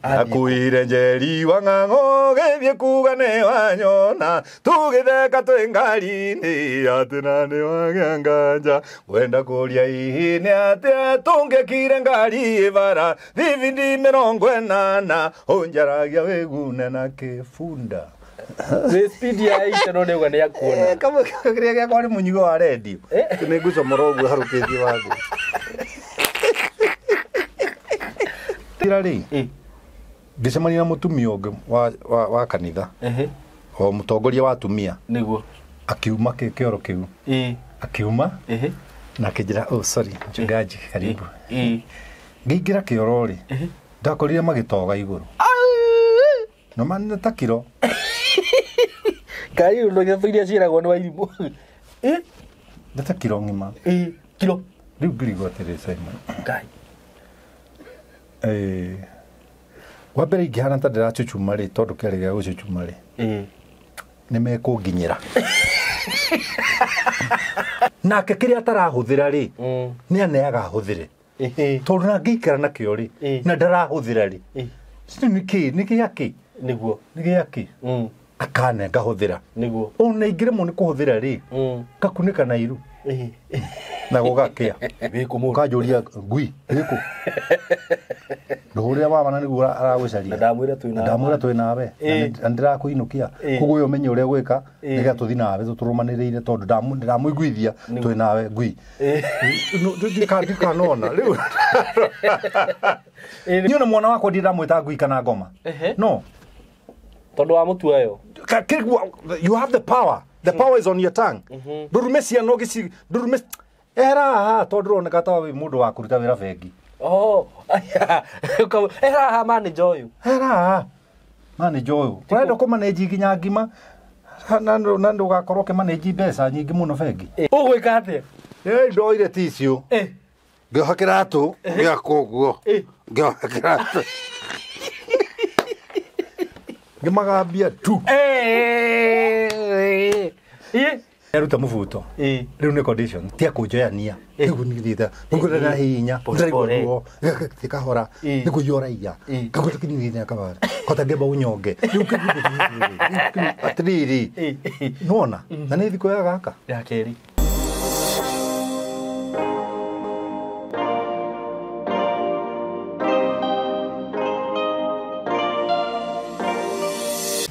Akuire njeri wa ng'ang'o gĩthiĩ kuga nĩ wanyona tũgĩtheka twĩ ngari-inĩ atĩ na nĩ wagĩa nganja ngwenda kũria hihi nĩ atĩa tũngĩkire ngari ĩbara thibindi 80 ũnjaragia wĩgune na kĩbunda. Nĩ speed ya 80 no nĩuga nĩ akuona. Kamwe kĩrĩa gĩakwa nĩ mũnyigo wa rendio nĩ ngũcomora ũguo harũkĩtie wathĩ tira rĩ ngĩcemania na mũtumia ũngĩ wa kanitha o mũtongoria wa atumia nĩguo akiuma kĩoro kĩu akiuma na akĩnjĩra, oh sorry mchungaji, karibu. Ngĩingĩra kĩoro rĩ ndakorire magĩtoga igũrũ no manĩ ta kiro ngari ndo iria ciĩragwo nĩ wairimũ nĩ ta kiro ng'ima kiro rĩu ngĩrigwo atĩrĩ Simon Ngai wa mbere ingĩhana ta ndĩracucuma rĩ tondũ kĩarĩ gĩa gũcucuma rĩ nĩ mekũnginyĩra nake kĩrĩa atarahũthĩra rĩ nĩ aneaga ahũthĩre tondũ na ngĩikara nakĩo rĩ na ndarahũthĩra rĩ nĩ kĩ nĩ gĩakĩ nĩguo nĩ gĩakĩ akane ngahũthĩra nĩguo ona ingĩremwo nĩ kũhũthĩra rĩ ngakunĩka na iru na gũgakĩa ũkanjũria ngui ĩkũ ndũhũrĩra mama na nĩguo aragũcaria na ndamwĩra twĩ nawe ndamwĩra twĩ nawe na ndĩrakũinũkia koguo we ũmenye ũrĩa gwĩka nĩgetha tũthiĩ nawe tũrũmanĩrĩire tondũ ndamũiguithia twĩ nawe ngui ndikanona rĩu niĩ ona mwana wakwa ndĩramwĩta ngui kana ngoma no tondũ wa mũtua yo you have the power. The power is on your tongue. Ndurume ciana ũgĩci ndurume ehera haha tondũ ndũroneka ta wĩ mũndũ wa kũruta wĩra bengi. Oh, ehera haha manager ũyũ. Ehera haha manager ũyũ. Ũrenda kũmanage nginya ngima na ndũgakorwo ũkĩmanage mbeca nyingĩ mũno bengi. Ũgwĩka atĩa? Ndoire tissue. Ngĩoha kĩratũ ngĩaka ũguo. Ngĩoha kĩratũ. Ngĩmagambia tu. Aruta mũbuto rĩu nĩ condition tia kũnjoyania rĩu nĩthiĩte ngũrĩ na hinya ndĩraigua ruo gĩgathiĩ kahora nĩ kũiywo ũraiya kagũta kĩnini kabara kota ngĩamba ũnyonge rĩu atĩrĩrĩ nĩwona na nĩ thikũ ya gaka ya kerĩ.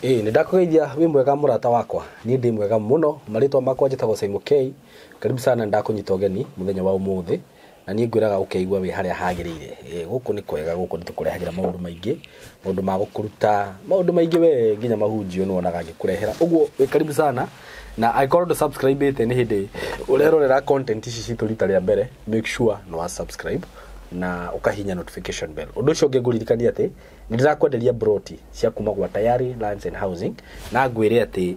Nĩ ndakũgeithia wĩ mwega mũrata wakwa niĩ ndĩ mwega mũno marĩtwa makwa njĩtagwo Simon K karibu sana ndakũnyita ũgeni mũthenya wa ũmũthĩ na niĩ ngwĩraga ũkeigua wĩ harĩa hagĩrĩire. Gũkũ nĩ kwega gũkũ nĩ tũkũrehagĩra maũndũ maingĩ maũndũ ma gũkũruta maũndũ maingĩ we nginya mahunjio nĩ wonaga ngĩkũrehera ũguo wĩ karibu sana na angĩkorwo ndũ subscribe ĩte nĩ hĩndĩ ũrerorera content ici citũ rita rĩa mbere make sure nĩ wa subscribe na ukahinya notification bell. Ũndũ ũcio ũngĩ ngũririkania atĩ nĩ ndĩrakwenderia broti cia kuma gwa Tayari Lands and Housing na ngwĩre atĩ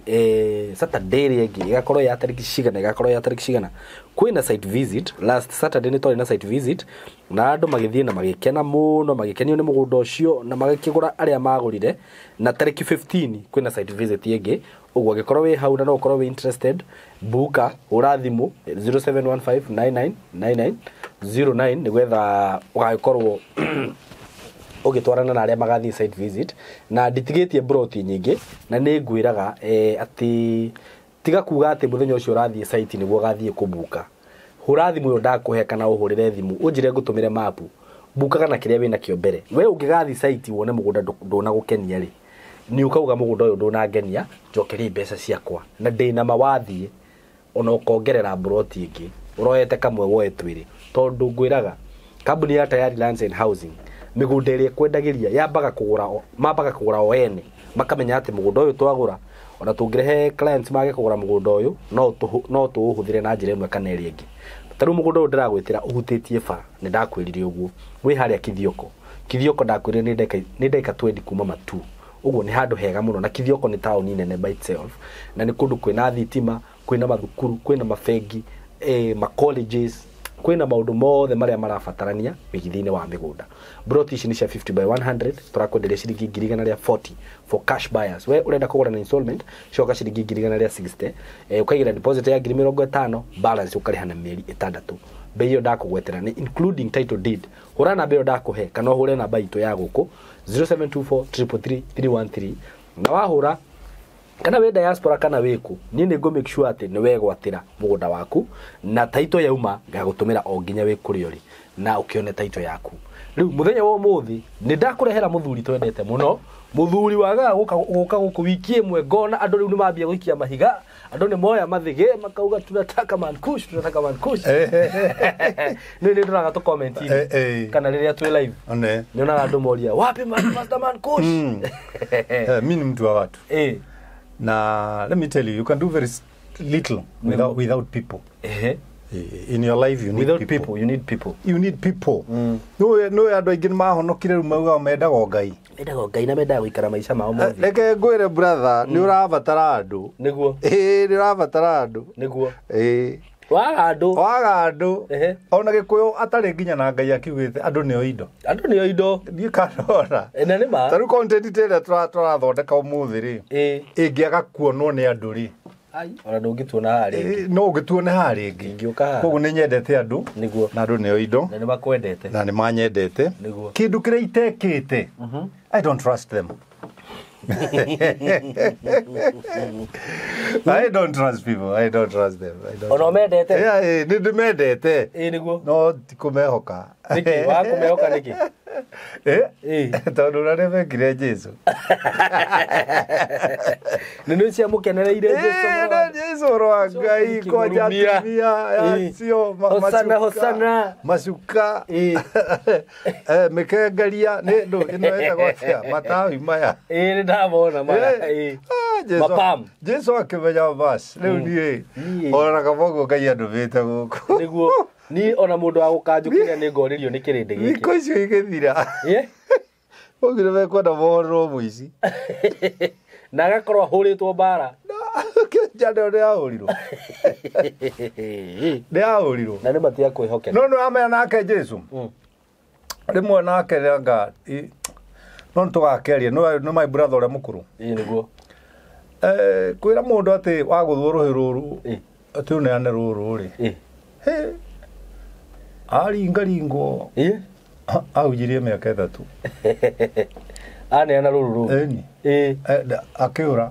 Saturday ĩrĩa ĩngĩ ĩgakorwo ya tarĩki cigana ĩgakorwo ya tarĩki cigana kwĩna site visit. Last Saturday nĩ twarĩ na site visit na andũ magĩthiĩ na magĩkena mũno magĩkenio nĩ mũgũnda ũcio na magĩkĩgũra arĩa magũrire na tarĩki 15 kwĩna site visit ĩngĩ ũguo angĩkorwo wĩ hau na no ũkorwo wĩ interested buka hũra thimũ 0715999909 nĩgetha ũgagĩkorwo ũgĩtwarana na arĩa magathiĩ site visit na nditigĩtie broti nyingĩ na nĩ ngwĩraga atĩ tiga kuga atĩ mũthenya ũcio ũrathiĩ site nĩguo ũgathiĩ kũbuka hũra thimũ ĩyo ndakũhe kana ũhũrĩre thimũ ũnjĩre ngũtũmĩre mapu bukaga na kĩrĩa wĩnakĩo mbere we ũngĩgathiĩ site wone mũgũnda ndũnagũkenia rĩ nĩ ũkauga mũgũnda ũyũ ndũnangenia njokeria mbeca ciakwa na ndĩna mawathiĩ ona ũkongerera broti ĩngĩ ũroete kamwe woe twĩrĩ tondũ ngwĩraga kambuni ya Tayari Lands and Housing mĩgũnda ĩrĩa ĩkwendagĩria yambaga kũgũra mambaga kũgũra o ene makamenya atĩ mũgũnda ũyũ twagũra ona tũngĩrehe clients mage kũgũra mũgũnda ũyũ no tũũhũthĩre na njĩra ĩmwe kana ĩrĩa ĩngĩ. Ta rĩu mũgũnda ũyũ ndĩragwĩtĩra ũhutĩtie bara nĩ ndakwĩrire ũguo wĩ harĩa Kithioko. Kithioko ndakwĩrire nĩ ndagĩka 20 kuma Matu ũguo nĩ handũ hega mũno na Kithioko nĩ taũni nene by itself na nĩ kũndũ kwĩna thitima kwĩna mathukuru kwĩna mabengi ma colleges kwĩna maũndũ mothe marĩa marabatarania wĩigithia-inĩ wa mĩgũnda. Broti ici nĩ cia 50 by 100 tũrakwenderia ciringi 140,000 for cash buyers. We ũrenda kũgũra na installment coka ciringi 160,000 ũkaigĩra deposit ya 50,000 balance ũkarĩha na mĩeri 6. Bei ĩyo ndakũgwetera nĩ including title deed Hũra namba ĩyo ndakũhe kana ũhũre namba itũ ya gũkũ 0724 333 313 na wahũra kana wĩ diaspora kana wĩ kũ, niĩ nĩ ngũ make sure atĩ nĩ wegwatĩra mũgũnda waku na taito yauma ngagũtũmĩra o nginya wĩ kũrĩa ũrĩ na ũkĩone taito yaku. Rĩu mũthenya wa ũmũthĩ nĩ ndakũrehera mũthuri twendete mũno, mũthuri wagaga gũka gũkũ wiki ĩmwe ngona andũ rĩu nĩ mambia gũikia mahiga, andũ nĩ moya mathĩgĩ makauga tunataka man kush, tunataka man kush. Nĩ nĩ ndoraga tũ comment kana rĩrĩa twĩ live One. nyonaga andũ moria wapi Master Man Kush. Mi ni mtu wa watu. Na let me tell you, you can do very little without people. In your life you need without people. People, you need people. You need people. No no andũ aingĩ nĩ mahonokire rĩu maugaga mendaga o Ngai. Mendaga o Ngai na mendaga gũikara maica mao mothe. Reke ngwĩre brother, nĩ ũrabatara andũ. Nĩguo. Ĩĩ, nĩ ũrabatara andũ. Nĩguo. Ĩĩ. Waga andũ. Waga andũ. Ona Gĩkũyũ atarĩ nginya na Ngai akiugĩte andũ nĩo indo. Andũ nĩo indo. Ndiũ kanona. Na nĩ ma. Ta rĩu content ĩrĩa tũrathondeka ũmũthĩ rĩ. Ĩngĩaga kuonwo nĩ andũ rĩ. Ai, ona ndũngĩtuona haha rĩngĩ. No ũngĩtuone haha rĩngĩ. Ingĩũka haha. Koguo nĩ nyendete andũ. Nĩguo. Na andũ nĩo indo. Na nĩ makwendete. Na nĩ manyendete. Nĩguo. Kĩndũ kĩrĩa itekĩte. I don't trust them. I don't trust people. I don't trust them. Ona ũmendete? Yeah, nĩ ndĩmendete. Ĩĩ nĩguo. No ti kũmehoka. Nĩkĩ? Wa kũmehoka nĩkĩ? Tondũ ũrĩa nĩmekire Jesũ. Nĩ nĩ ciamũkenereire Jesũ. Nĩ Jesũ ũhoro wa Ngai kwanja atumia acio Hosana, hosana. Macuka. Mĩkengeria nĩ ndũ ĩno ĩtagwo atĩa? Matawi maya. Ĩĩ nĩ ndamona maya. Mapam. Jesũ akĩmenya bas rĩu niĩ ona kaba ũguo Ngai andũmĩte gũkũ. Nĩguo. Niĩ ona mũndũ wa gũkanjũkĩria nĩ ngorĩrio nĩ kĩrĩndĩ gĩkĩ. Thikũ icio igĩthira. Maugire mekwenda mohorwo mũici. Na agakorwo ahũrĩtwo mbara. Njane nĩ ahũrirwo. Nĩ ahũrirwo. Na nĩ matia kwĩhokera. No nĩ wamenya nake Jesũ. Rĩmwe nake anga no nĩtũgakĩaria nĩ my brother ũrĩa mũkũrũ. Ĩĩ nĩguo. Kwĩra mũndũ atĩ wagũthwo rũhĩ rũrũ atĩ ũneane rũrũ rĩ. Aringaringwo. Ahunjirie mĩaka 3. Aneana rũrũ rũrũ. Ĩni. Akĩũra.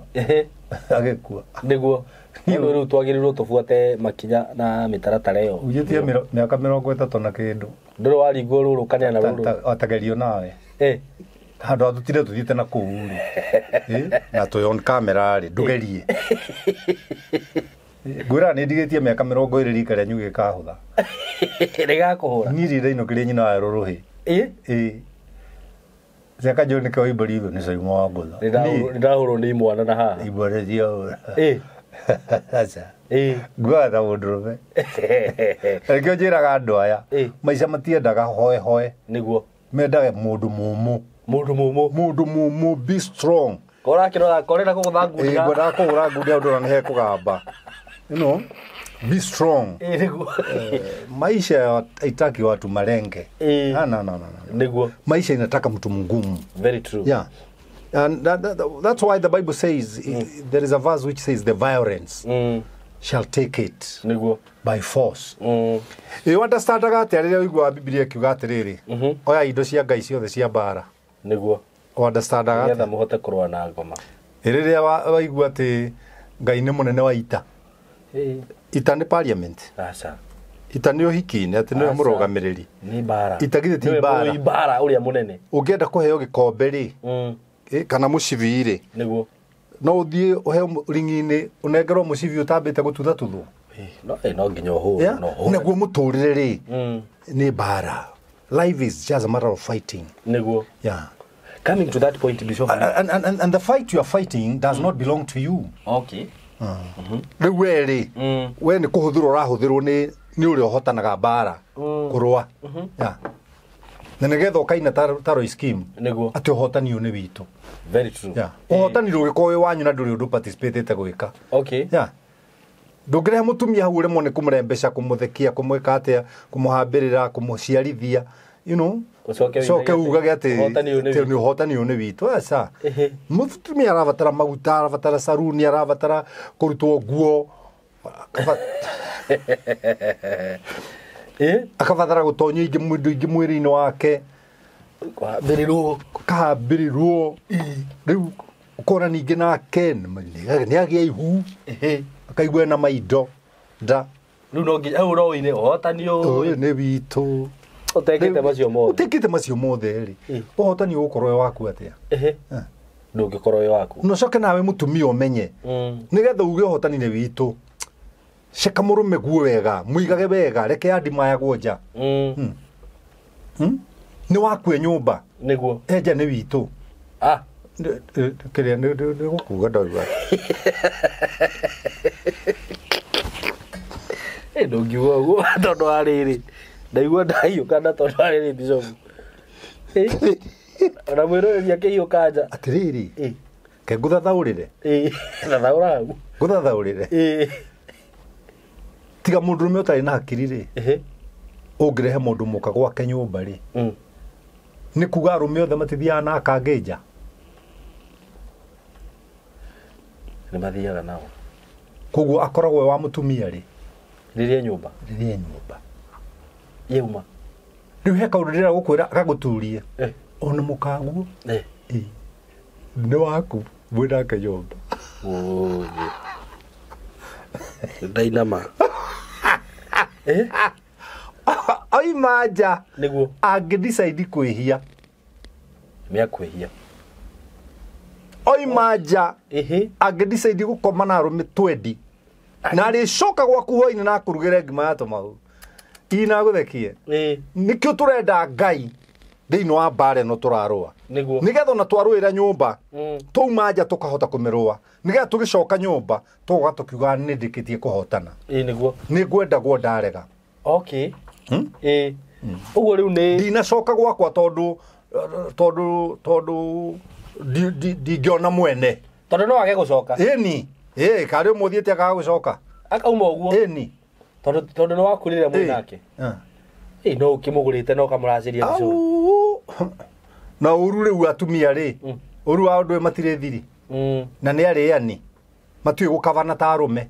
Agĩkua. Nĩguo. Nĩ rĩu twagĩrĩirwo tũbuate makinya na mĩtaratara ĩyo. Hunjĩtie mĩaka 30 na kĩndũ. Ndũrĩ waringwo rũrũ ũkaneana rũrũ. Atagerio nawe. Handũ atũtire tũthiĩte na kũu rĩ. Na twĩ on camera rĩ, ndũgerie. Ngwĩra nĩ ndigĩtie mĩaka 20 rika rĩa nyugĩ kahũtha. Rĩgakũhũra. Niĩ rĩ ndainũkĩrie nyina wa rũrũhĩ. Ĩĩ. Ciaka njũĩ nĩkĩo imbũri ithu nĩ cauma wa ngũtha. Nĩ ndahũrwo nĩ imwana na haha. Imbũri ciahũra. Aca. Nguaga ta mũndũrũme. Nĩkĩo njĩraga andũ aya. Maica matiendaga hoe hoe. Nĩguo. Mendaga mũndũ mũmũ. Mũndũ mũmũ. Mũndũ mũmũ, be strong. Korakĩrora korera kũgũtha ngundi. Ngwendaga kũgũra ngundi andũ ona nĩ hekũgamba. You know, be strong. Maisha haitaki watu malenge. No, no, no, no. Nĩguo. Maisha inataka mtu mgumu. Very true. Yeah. And that's why the Bible says, there is a verse which says the violence shall take it. Nĩguo. By force. You understand atĩa rĩrĩa ũiguaga Bibilia ĩkiuga atĩrĩrĩ, oya indo cia Ngai ciothe cia mbara. Nĩguo. Understand atĩa? Nĩgetha mũhote kũrũa na ngoma. Rĩrĩa waigua atĩ Ngai nĩ mũnene wa ita. Ita nĩ parliament. Aca. Ita nĩ ũhiki-inĩ atĩ nĩwe mũrũgamĩrĩri. Nĩ mbara. Ita githĩ ti mbara. Nĩwe mbara ũrĩa mũnene. Ũngĩenda kũheo gĩkombe rĩ, kana mũcibi rĩ, Nĩguo. no ũthiĩ ũheo ring'i-inĩ ũnengerwo mũcibi ũtambĩte gũtuthatutwo. No, no nginya ũhũrwo, no ũhũrwo. Naguo mũtũrĩre rĩ, nĩ mbara. Life is just a matter of fighting. Nĩguo. Yeah. Coming to that point, Bishop. And the fight you are fighting does not belong to you. Okay. Rĩu we rĩ, we nĩ kũhũthĩrwo ũrahũthĩrwo nĩ ũrĩa ũhotanaga mbara kũrũa. Yeah. Na nĩgetha ũkaina ta Roy Scheme. Nĩguo. Atĩ ũhotani ũyũ nĩ witũ. Very true. Yeah. Ũhotani ndũgĩkorwo wĩ wanyu na ndũrĩ ũndũ participate gwĩka. Okay. Yeah. Ndũngĩrehe mũtumia hau ũremwo nĩ kũmũrembeca, kũmũthekia, kũmwĩka atĩa, kũmũhambĩrĩra, kũmũciarithia, you know. Coke ugage atĩ ũhotani ũyũ nĩ witũ. Aca. Mũtumia arabatara maguta, arabatara saruni, arabatara kũrutwo nguo. Akabatara gũtonyia ingĩ indo ingĩ mwĩrĩ-inĩ wake. Kwambĩrĩrwo. Kahambĩrĩrwo. Rĩu ũkona ningĩ nake nĩ agĩa ihu. Akaigua ena maindo nda. Rĩu no nginya hau no ũine ũhotani Ũyũ nĩ witũ. Ũtekĩte macio mothe. Ũtekĩte macio mothe rĩ. Ũhotani ũgũkorwo wĩ waku atĩa? Ndũngĩkorwo wĩ waku. Na ũcoke nawe mũtumia ũmenye. Nĩgetha uge ũhotani nĩ witũ. Ceka mũrũme guo wega, mũigage wega, reke andi mayagwo nja. Nĩ waku e nyũmba. Nĩguo. Enja nĩ witũ. Kĩrĩa nĩ gũkuga ndauga. Ndũngiuga ũguo tondũ wa rĩrĩ. Ndaigua ndahiũka na tondũ wa rĩrĩ Bishop. Ona mwĩroreri akĩhiũka nja. Atĩrĩrĩ. Ke ngũthathaũrĩre. Thathaũra hau. Ngũthathaũrĩre. Tiga mũndũrũme ũtarĩ na hakiri rĩ. Ũngĩrehe mũndũ mũka gwake nyũmba rĩ. Nĩ kuga arũme othe matithiaga na akangĩ nja. Nĩ mathiaga nao. Koguo akoragwo wa mũtumia rĩ. Rĩrĩa nyũmba. Rĩrĩa nyũmba. Yauma. Rĩu he kaũndũ ndĩrenda gũkwĩra agagũturie. Ona mũkaguo. Nĩ waku mwĩ nake nyũmba. Ndainama. Oima nja. Nĩguo. Angĩ decide kwĩhia. Nĩakwĩhia. Oima nja. Angĩ decide gũkoma na arũme 20. Na arĩcoka gwaku hwainĩ na akũrugĩre ngima ya tũmahu. Inagũthekie. Nĩkĩo tũrenda Ngai thĩinĩ wa mbara ĩno tũrarũa. Nĩguo. Nĩgetha ona twarũĩra nyũmba, twauma nja tũkahota kũmĩrũa. Nĩgetha tũgĩcoka nyũmba, tũgoka tũkiuga nĩ ndĩkĩtie kũhotana. Nĩguo. Nĩ ngwendagwo ndarega. Okay. Ũguo rĩu nĩ ndinacoka gwakwa tondũ tondũ tondũ ndingĩona mwene. Tondũ no age gũcoka. Ĩni. Karĩ ũmũthiĩte akaga gũcoka. Akauma ũguo. Ĩni. Tondũ tondũ nĩ wakurire mwĩ nake. No ũkĩmũgũrĩte na ũkamũracĩria mbica. Na ũru rĩu atumia rĩ, ũru wa ũndũ matirĩ thiri. Na nĩ arĩani. Matiũĩ gũkabana ta arũme.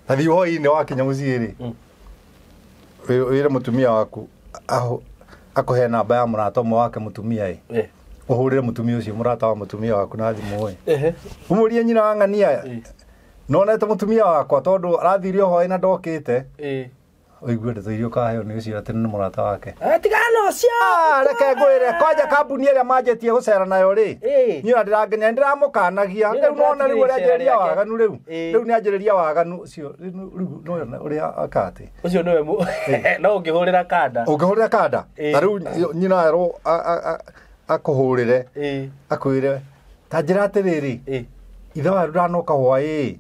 Tathiĩ hwaĩ-inĩ wakinya mũciĩ rĩ. Wĩre mũtumia waku akũhe namba ya mũrata ũmwe wake mũtumia ĩ. Ũhũrĩre mũtumia ũcio mũrata wa mũtumia waku na thimũ ĩ. Ũmũrie nyina wa ng'ania. Nonete mũtumia wakwa tondũ arathire hwaĩ na ndokĩte. Ũigue ndeto iria ũkaheo nĩ ũcio atĩ nĩ mũrata wake. Tigana ũcio. Reke ngwĩre kwanja kambuni ĩrĩa manjĩtie gũcera nayo rĩ. Niĩ ona ndĩrangenia ndĩramũkanagia. Rĩu nona rĩu ũrĩa anjĩrĩria waganu rĩu. Rĩu nĩ anjĩrĩria waganu ũcio rĩu no ũrĩa akate. Ũcio nĩwe no ũngĩhũrĩra kanda. Ũngĩhũrĩra kanda. Ta rĩu nyina erwo akũhũrĩre. Akwĩre ta njĩra atĩrĩrĩ. Ithe wa ndanoka hwaĩ.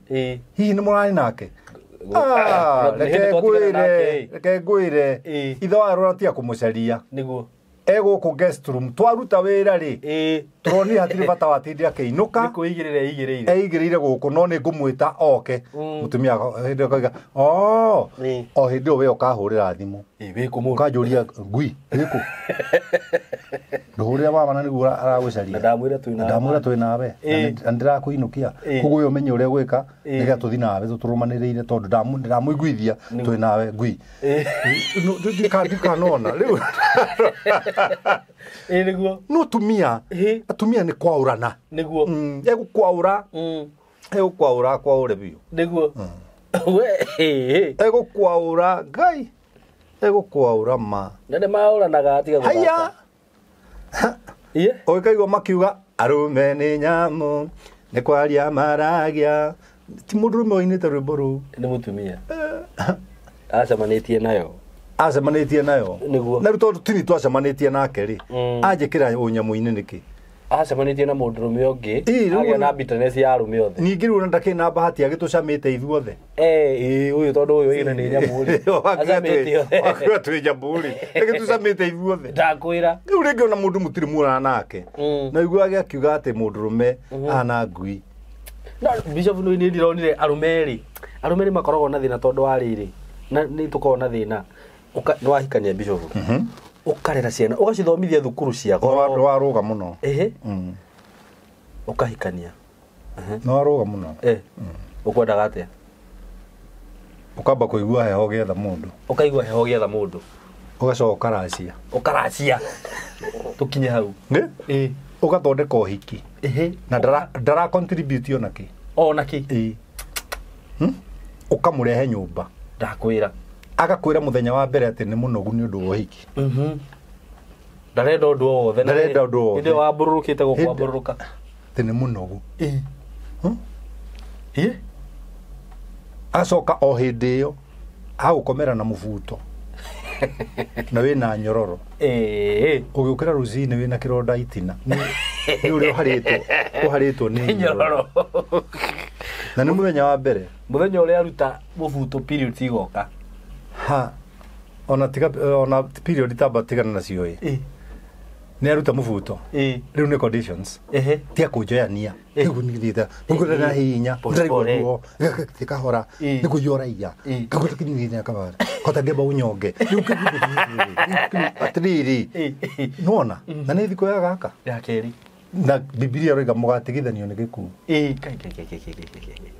Hihi nĩ mũrarĩ nake? Reke ngwĩre ithe wa rora tia kũmũcaria. Nĩguo. Egũkũ guest room twaruta wĩra rĩ. Tũronire hatirĩ bata wa tindi akĩinũka. Nĩ kwĩigĩrĩra eigĩrĩire. Eigĩrĩire gũkũ no nĩ ngũmwĩta oke. Mũtumia hĩndĩ ĩyo o hĩndĩ ĩyo we ũkahũrĩra thimũ. Wĩkũ mũndũ? Ũkanjũria ngui wĩkũ? Ndũhũrĩre mama na nĩguo aragũcaria. Na ndamwĩra twĩ nawe. Ndamwĩra twĩ nawe. Na ndĩrakũinũkia. Koguo we ũmenye ũrĩa gwĩka nĩgetha tũthiĩ nawe tũrũmanĩrĩire tondũ ndamũiguithia twĩ nawe ngui. Ndikanona rĩu. Nĩguo. No tumia. Atumia nĩ kwaũrana. Nĩguo. Egũkwaũra. Egũkwaũra akwaũre biũ. Nĩguo. Egũkwaũra Ngai. Egũkwaũra ma. Na nĩ maũranaga tiga gũthaka. Haiya. Ũgĩkaigua makiuga arũme nĩ nyamũ nĩ kwaria maragia. Ti mũndũrũme ũinĩte rwĩmbo rũu. Nĩ mũtumia. Acemanĩtie nayo. Acemanĩtie nayo. Nĩguo. Na rĩu tondũ tini twacemanĩtie nake rĩ. Anjĩkĩra ũnyamũ-inĩ nĩkĩ? Acemanĩtie na mũndũrũme ũngĩ. Agĩa na bitterness ya arũme othe. Ningĩ rĩu ona ndakĩrĩ na bahati agĩtũcamĩte ithuothe. Ũyũ tondũ ũyũ oigire nĩ nyamũ rĩ. Acamĩte othe. Akiuga twĩ nyamũ rĩ. Agĩtũcamĩte ithuothe. Ndakwĩra. Rĩu rĩngĩ ona mũndũ mũtirĩ muonana nake. Na iguage akiuga atĩ mũndũrũme ahana ngui. No Bishop nĩ ndĩronire arũme rĩ. Arũme nĩ makoragwo na thĩna tondũ wa rĩrĩ. Na nĩ tũkoragwo na thĩna. Nĩ wahikania Bishop. Ũkarera ciana ũgacithomithia thukuru cia goro. Nĩ warũga mũno. Ũkahikania. Nĩ warũga mũno. Ũkwendaga atĩa? Ũkamba kũigua heho ũgĩetha mũndũ. Ũkaigua heho ũgĩetha mũndũ. Ũgacoka ũkaracia. Ũkaracia. Tũkinye hau. Nĩ? Ĩĩ. Ũgathondeka ũhiki. Ĩhĩ. Na ndara contribute ona kĩ. Ona kĩ. Ĩĩ. Ũkamũrehe nyũmba. Ndakwĩra. Agakwĩra mũthenya wa mbere atĩ nĩ mũnogu nĩ ũndũ wa ũhiki. Ndarenda ũndũ o wothe. Ndarenda ũndũ o wothe. Hĩndĩ ĩyo wambũrũrũkĩte gũkwambũrũrũka. Atĩ nĩ mũnogu. Ĩĩ. Ĩĩ. Acoka o hĩndĩ ĩyo agũkomera na mũbuto. Na wĩna nyororo. Ĩĩ. Ũgĩũkĩra rũcinĩ wĩna kĩronda itina. Nĩ ũrĩa ũharĩtwo nĩ Nyororo. Na nĩ mũthenya wa mbere. Mũthenya ũrĩa aruta mũbuto period igoka. Ha. Ona tiga ona period tamba tigana nacio ĩ. Ĩĩ. Nĩ aruta mũbuto. Ĩĩ. Rĩu nĩ conditions. Ehe. Tia kũnjoyania. Ĩĩ. Rĩu nĩ ngũthita. Na hinya. Pole pole. Ndĩraigua ruo. Tikahora. Ĩĩ. Nĩ kũiywo ũraiya. Ĩĩ. Ngagwĩta kĩnyinyi kabara. Kota ngĩamba ũnyonge. Rĩu atĩrĩrĩ. Ĩĩ. Nĩwona? Na nĩ thikũ ya gaka. Ya kerĩ. Na Bibilia ĩroiga mũgatigithanio nĩ gĩkuũ. Ĩĩ. Kai kai kai kai kai kai.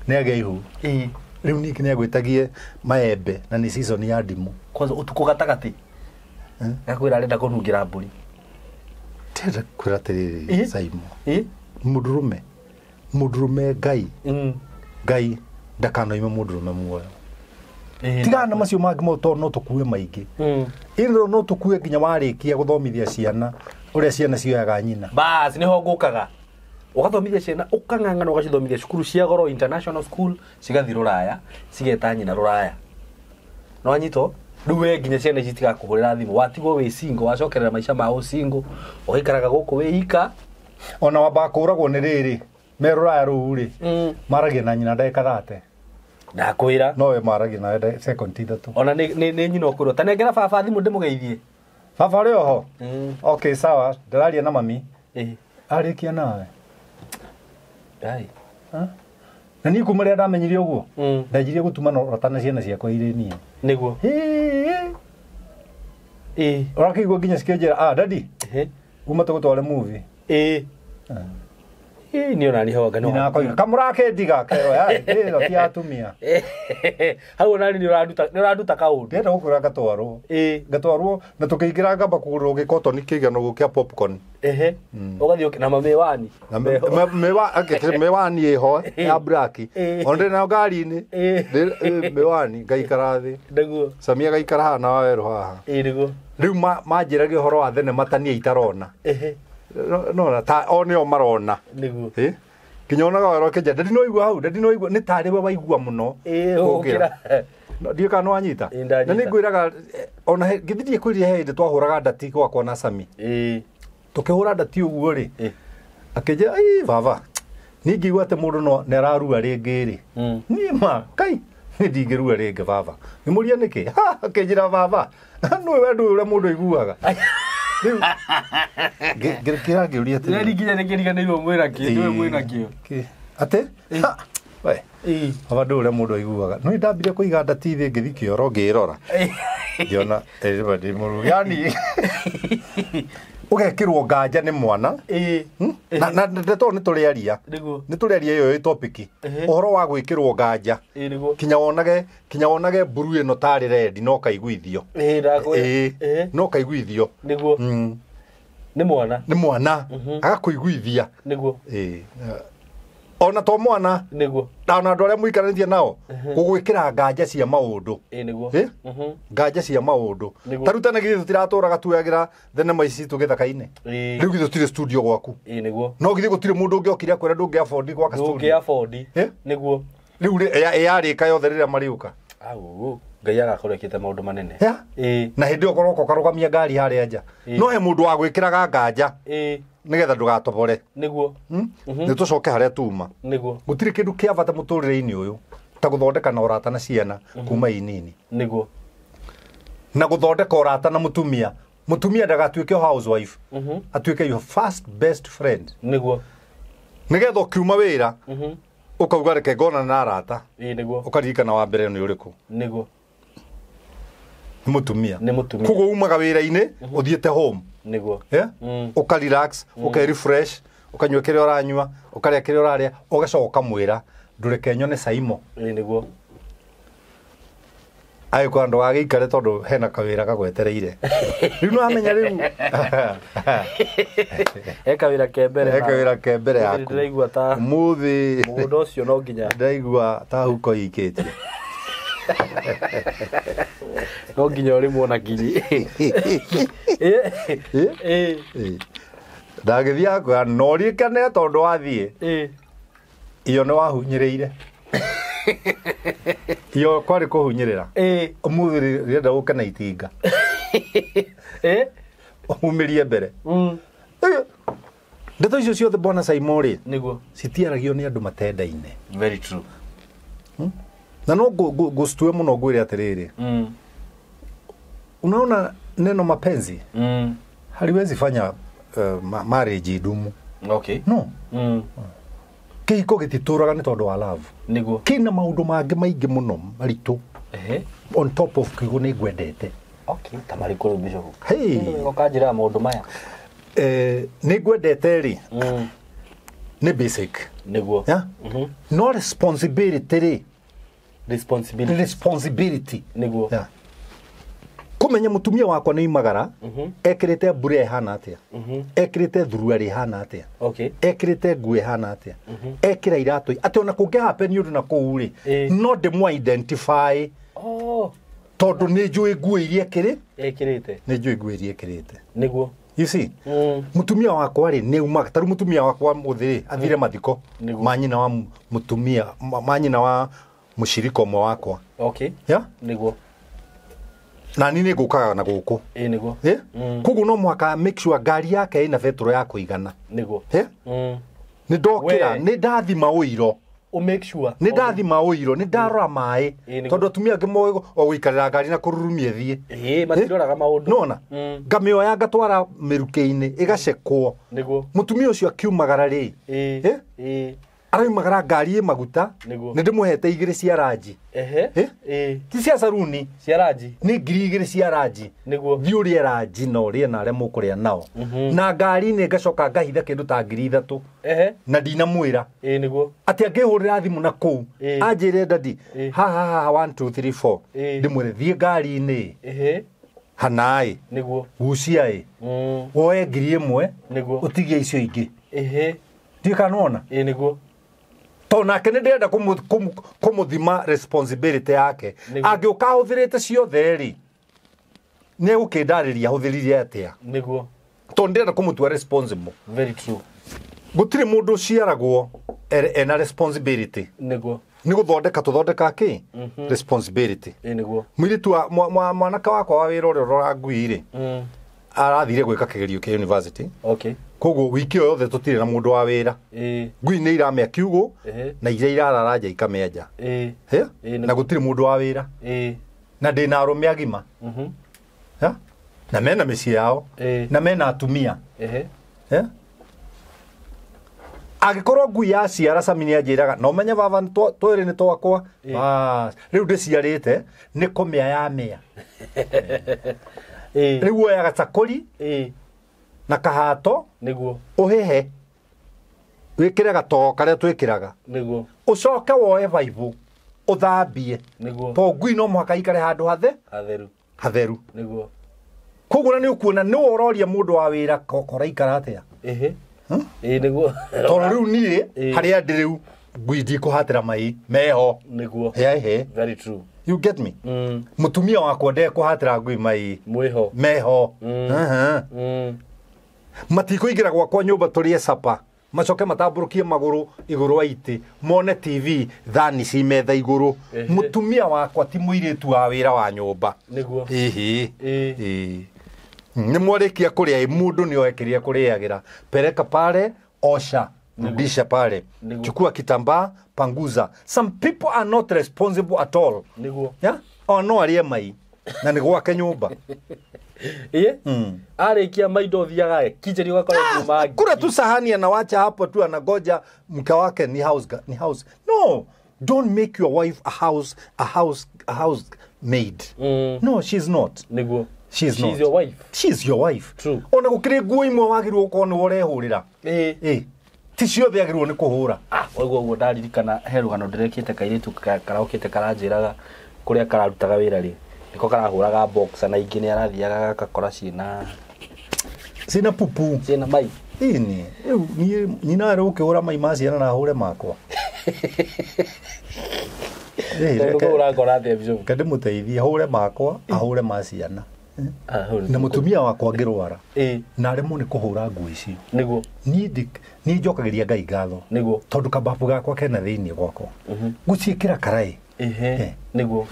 Nĩ agĩa ihu. Ĩĩ. Rĩu ningĩ nĩ agwĩtagie maembe na nĩ season ya ndimũ. Kwanza ũtukũ gatagatĩ. Gakwĩra arenda kũnungĩra mbũri. Ndĩrenda kwĩra atĩrĩrĩ Ĩĩ. Saimo. Ĩĩ. Mũndũrũme. Mũndũrũme Ngai. Ngai ndakanoime mũndũrũme muoyo. Tigana na macio mangĩ mo tondũ no tũkue maingĩ. Ĩno no tũkue nginya warĩkia gũthomithia ciana ũrĩa ciana cioyaga nyina. Bas nĩho ngũkaga. Ũgathomithia ciana ũkang'ang'ana ũgacithomithia cukuru cia goro international school cigathiĩ rũraya cigeta nyina rũraya. No wanyitwo? Rĩu we nginya ciana ici citigakũhũrĩra thimũ watigwo wĩ single wacokerera maica ma ũsingle ũgaikaraga gũkũ wĩ ika. Ona wambaga kũragwo nĩ rĩrĩ me rũraya rũu rĩ maragia na nyina ndagĩka thate. Ndakwĩra. No we maragia nawe second ithatũ. Ona nĩ nyina ũkwĩrwo ta nengera baba thimũ ndĩmũgeithie. Baba ũrĩ oho? Okay sawa ndĩraria na mami. Ĩĩ. Arĩkia nawe. Dai. Na niĩ kuma rĩrĩa ndamenyire ũguo ndanjirie gũtuma ũrata na ciana ciakwa irĩ niĩ. Nĩguo. Ĩĩ. Ũrakĩigua nginya cikĩnjĩra ah daddy. Ehe. Uma tũgũtware movie. Ĩĩ. Ĩĩ niĩ ona niĩ hau anga no. Nyina akoiga kamũrakendiga keoya ĩno ti atumia. Hau ona niĩ nĩ ũranduta kaũndũ. Ndĩrenda gũkwĩra ngatwarwo. Ĩĩ. Ngatwarwo na tũkĩingĩra ngamba kũgũrĩrwo gĩkotoni kĩigana ũguo kĩa popcorn. Ehe. Ũgathiĩ na mamiwani. Na mĩwani ĩho ya black. Ona ndĩ nayo ngari-inĩ. Mĩwani ngaikara thĩ. Nĩguo. Samia gaikara haha na Wawerũ haha. Ĩĩ nĩguo. Rĩu manjĩragia ũhoro wa thenema ta niĩ itarona. Ehe. No ta o nĩo marona. Nĩguo. Ĩ? Nginya onaga Wawerũ akĩnjĩra daddy no igua hau daddy no igua nĩ tarĩ we waigua mũno. Ĩĩ gũkĩra. Ndiũĩ kana nĩwanyita. Na nĩ ngwĩraga ona githĩ ndikwĩrire he hĩndĩ twahũraga ndati gwakwa na Sami. Ĩĩ. Tũkĩhũra ndati ũguo rĩ. Akĩnjĩra ĩ baba niĩ ngĩigua atĩ mũndũ no nĩ ararua rĩngĩ rĩ. Niĩ ma kai niĩ ndingĩrua rĩngĩ baba. Ngĩmũria nĩkĩ? Ha akĩnjĩra baba nũĩ we ndũĩ ũrĩa mũndũ aiguaga. Rĩu ngĩra ngĩũria atĩrĩrĩ. Rĩrĩa nginya nĩkĩriganĩirwo mwĩna kĩ ndũĩ mwĩna kĩo. Atĩ? We. Baba ndũĩ ũrĩa mũndũ aiguaga. No ndambire kũiga ndati thĩ ngĩthiĩ kĩoro ngĩrora. Ngĩona ndĩ mũruru. Yaani ũgekĩrwo nganja nĩ mwana. Na ndeto nĩ tũrĩaria. Nĩguo. Nĩ tũrĩaria ĩyo ĩ topic. Ũhoro wa gwĩkĩrwo nganja. Nĩguo. Kinya wonage mburu ĩno tarĩ red no kaiguithio. Ĩĩ ndakwĩra. No kaiguithio. Nĩguo. Nĩ mwana. Nĩ mwana. Agakũiguithia. Nĩguo. Ĩĩ. Ona to mwana. Nĩguo. Na ona andũ arĩa mũikaranĩtie nao gũgwĩkĩra nganja cia maũndũ. Ĩĩ nĩguo. Nganja cia maũndũ. Ta rĩu tene githĩ tũtiratũraga tuoyagĩra thenema ici citũ gĩthaka-inĩ. Rĩu githĩ tũtirĩ studio gwaku. Ĩĩ nĩguo. No githĩ gũtirĩ mũndũ ũngĩokire akwĩra ndũngĩ afford gwaka studio. Ndũngĩ afford. Nĩguo. Rĩu yarĩka yothe rĩrĩa marĩũka. Au Ngai agakorwo ekĩte maũndũ manene. Ĩĩ. Na hĩndĩ ĩyo ũkorwo ũkarũgamia ngari harĩa nja. No he mũndũ wa gwĩkĩraga nganja. Ĩĩ. Nĩgetha ndũgatobore. Nĩguo. Nĩ tũcoke harĩa tuma. Nĩguo. Gũtirĩ kĩndũ kĩa bata mũtũrĩre-inĩ ũyũ ta gũthondeka na ũrata na ciana kuma inini. Nĩguo. Na gũthondeka ũrata na mũtumia. Mũtumia ndagatuĩke housewife. Atuĩke your first best friend. Nĩguo. Nĩgetha ũkiuma wĩra ũkauga reke ngonana na arata. Ĩĩ nĩguo. Ũkaririkana wa mbere nĩ ũrĩkũ. Nĩguo. Nĩ mũtumia. Nĩ mũtumia. Koguo umaga wĩra-inĩ ũthiĩte home. Nĩguo. Ũka relax, ũke refresh, ũkanyua kĩrĩa ũranyua, ũkarĩa kĩrĩa ũrarĩa, ũgacoka ũkamwĩra ndũreke nyone Saimo. Ĩĩ nĩguo. Agĩkora ndũgagĩikare tondũ hena kawĩra gagwetereire. Rĩu nĩwamenya rĩu. He kawĩra ke mbere. He kawĩra ke mbere yaku. Ndĩraigua ta Ũmũthĩ mũgũnda ũcio no nginya ndĩraigua ta huko ikĩtie. No nginya ũrĩmwo na kinyi. Ndagĩthiĩ akwĩra no ũririkane tondũ wathiĩ iyo nĩ wahunyĩrĩire. Iyo kwarĩ kũhunyĩrĩra. Ũmũthĩ rĩrenda ũke na itinga. Umĩrie mbere. Ndeto icio ciothe bwana Saimo rĩ, Nĩguo. citiaragio nĩ andũ matendaine. Very true. Na no ngũcitue mũno ngwĩre atĩrĩrĩ. Unaona neno mapenzi haliwezi fanya marriage idumu. Okay. No. Kĩhiko gĩtitũraga nĩ tondũ wa love. Nĩguo. Kĩna maũndũ mangĩ maingĩ mũno maritũ. On top of kiugo nĩ ngwendete. Okay, ta marĩkũ rĩu Bishop? Hey. Ũkanjĩra maũndũ maya. Nĩ ngwendete rĩ, nĩ basic. Nĩguo. Yeah? No responsibility rĩ. Responsibility. Responsibility. Nĩguo. Yeah. Kũmenya mũtumia wakwa nĩ imagara, ekĩrĩte mbura ĩhana atĩa, ekĩrĩte thuruarĩ ĩhana atĩa, Okay. ekĩrĩte nguo ĩhana atĩa, ekĩra iratũ atĩ ona kũngĩ happen ũndũ na kũu rĩ, no ndĩmũ identify. Oh. Tondũ nĩ njũĩ nguo iria ekĩrĩ, Ekĩrĩte. nĩ njũĩ nguo iria ekĩrĩte. Nĩguo. You see? Mũtumia wakwa rĩ nĩ umaga tarĩu mũtumia wakwa mũthĩ rĩ athire mathiko ma nyina wa mũtumia ma nyina wa mũcirika ũmwe wakwa. Okay. Yeah? Nĩguo. Na niĩ nĩ ngũkaga na gũkũ. Nĩguo. Koguo no mũhaka make sure ngari yake ĩna betũrũ ya kũigana. Nĩguo. Nĩ ndokĩra, nĩ ndathima ũiro. Make sure. Nĩ ndathima ũiro, nĩ ndarora maĩ. Tondũ atumia angĩ moĩ o gũikarĩra ngari na kũrurumia ĩthiĩ. Matiroraga maũndũ. Nona? Ngamĩoya ngatwara mĩrukĩ-inĩ, ĩgacekwo. Nĩguo. Mũtumia ũcio akiumagara rĩ. Araumagara ngari ĩ maguta. Nĩguo. Nĩ ndĩmũhete 2 cia ranji. Ti cia saruni. Cia ranji. Nĩ ngiri 2 cia ranji. Nĩguo. Thiĩ ũrĩe ranji na ũrĩe na arĩa mũkũrĩa nao. Na ngari-inĩ ngacoka ngahitha kĩndũ ta ngiri 3. Na ndinamwĩra. Nĩguo. Atĩ angĩhũrĩra thimũ na kũu, anjĩre dadi, ha ha ha 1 2 3 4. Ndĩmwĩre thiĩ ngari-inĩ. Hanaĩ. Nĩguo. Gucia-ĩ. Woe ngiri 1. Nĩguo. Ũtigie icio ingĩ. Ndiũĩ kana nĩwona? Nĩguo. Tondũ nake nĩ ndĩrenda kũmũthima responsibility yake. Angĩũka ahũthĩrĩte ciothe rĩ, nĩ egũkĩndarĩria ahũthĩrire atĩa. Nĩguo. Tondũ ndĩrenda kũmũtua responsible. Very true. Gũtirĩ mũndũ ũciaragwo ena responsibility. Nĩguo. Nĩ gũthondeka tũthondeka kĩ? Responsibility. Nĩguo. Mũirĩtu wa mwanake wakwa wa wĩra ũrĩa ũroraga ngui rĩ, arathire gwĩka kĩgerio kĩa university. Okay. Koguo wiki ĩyo yothe tũtirĩ na mũndũ wa wĩra. Ngui nĩ iramĩa kiugũ na iria irarara nja ikamĩenja. Na gũtirĩ mũndũ wa wĩra. Na ndĩna arũme agima. Na mena mĩciĩ yao. Na mena atumia. Angĩkorwo ngui yaciara Sami nĩ anjĩraga na ũmenye baba twĩrĩ nĩ twakwa. Rĩu ndĩciarĩte nĩ kũmĩa yamĩa. Rĩu woyaga cakũri na kahato. Nĩguo. Ũhĩhe wĩkĩre gatoo karĩa twĩkĩraga. Nĩguo. Ũcoke woe baibũ ũthambie. Nĩguo. Tondũ ngui no mũhaka ikare handũ hatheru. Hatheru. Nĩguo. Koguo na nĩ ũkuona nĩwe ũroria mũndũ wa wĩra koraikara atĩa. Nĩguo. Tondũ rĩu niĩ harĩa ndĩ rĩu ngui ndikũhatĩra mai meho. Nĩguo. Very true. You get me? Mũtumia wakwa ndekũhatĩra ngui mai. Mwĩho. Meho. Matikũingĩra gwakwa nyũmba tũrĩe sapa. Macoke matambũrũkie magũrũ igũrũ wa itĩ, mone TV thani ci metha igũrũ. Mũtumia wakwa ti mũirĩtu wa wĩra wa nyũmba. Nĩguo. Nĩ mwarĩkia kũrĩa, mũndũ nĩ oe kĩrĩa kũrĩagĩra. Pereka pale, osha, rudisha pale. Chukua kitambaa, panguza. Some people are not responsible at all. Nĩguo. Yeah? O no arĩe mai na nĩ gwake nyũmba. Arĩkia maindo thiaga kinjeri ũgakora kuma Kula tu sahani anawacha hapo tu, anangoja mke wake ni house ni house. No, don't make your wife a house maid. No, she's not. Nĩguo. She's not. She's your wife. She's your wife. True. Ona gũkĩrĩ nguo imwe wagĩrĩirwo gũkorwo nĩwe ũrehũrĩra. Ti ciothe agĩrĩirwo nĩ kũhũra. Waigua ũguo ndaririkana he rũgano ndĩrekĩte kairĩtu karokĩte karanjĩraga Kũrĩa kararutaga wĩra rĩ, nĩko karahũraga boxer na ingĩ nĩ arathiaga gagakora ciĩna Cina pupu. Ciĩna mai. Ini rĩu niĩ nyina arĩ ũkĩhũra mai ma ciana na hũre makwa. Ĩ, Tondũ reke kũu ũrakora atĩa, Bishop? Reke ndĩmũteithie, hũre makwa, ahũre ma ciana. Ah, hau nĩ Na mũtumia wakwa angĩrwara na aremwo nĩ kũhũra nguo icio, niĩ njokagĩria Ngai ngatho tondũ kababu gakwa kena thĩinĩ gwakwa, ngũciĩkĩra karaĩ.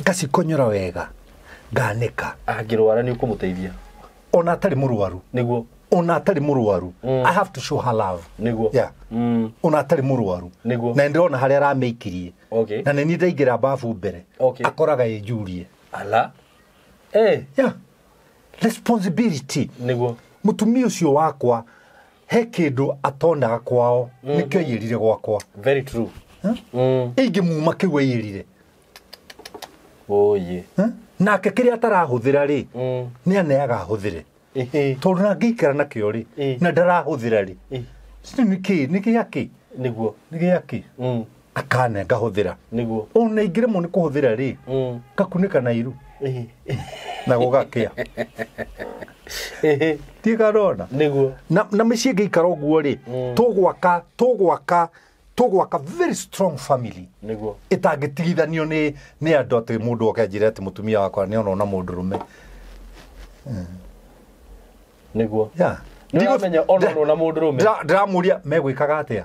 Ngacikonyora wega, nganĩka. Angĩrwara nĩ ũkũmũteithia. Ona atarĩ mũrwaru. Ona atarĩ mũrwaru, I have to show her love. Yeah. Ona atarĩ mũrwaru. Na ndĩrona harĩa aramĩikirie. Na nĩ niĩ ndaingĩra babu mbere, akoraga ĩnjurie. Ala, eh. Yeah. Responsibility. Mũtumia ũcio wakwa he kĩndũ atonaga kwao, nĩkĩo aiyĩrire gwakwa. Very true. Huh? Ingĩmuma kĩu aiyĩrire. Oye. Huh? Nake kĩrĩa atarahũthĩra rĩ, nĩ aneaga ahũthĩre, tondũ na ngĩikara nakĩo rĩ, na ndarahũthĩra rĩ, nĩ kĩ, nĩ gĩakĩ? Nĩ gĩakĩ? Akane ngahũthĩra. Ona ingĩremwo nĩ kũhũthĩra rĩ, ngakunĩka na iru na gũgakĩa. Tigarona. Na mĩciĩ ĩngĩikara ũguo rĩ, tũgwaka very strong family ĩtangĩtigithanio nĩ andũ atĩ mũndũ oke anjĩre atĩ mũtumia wakwa nĩ ona mũndũ rũme. Yeah. Nĩ ũramenya onwo na mũndũ rũme. Ndĩramũria megwĩkaga atĩa?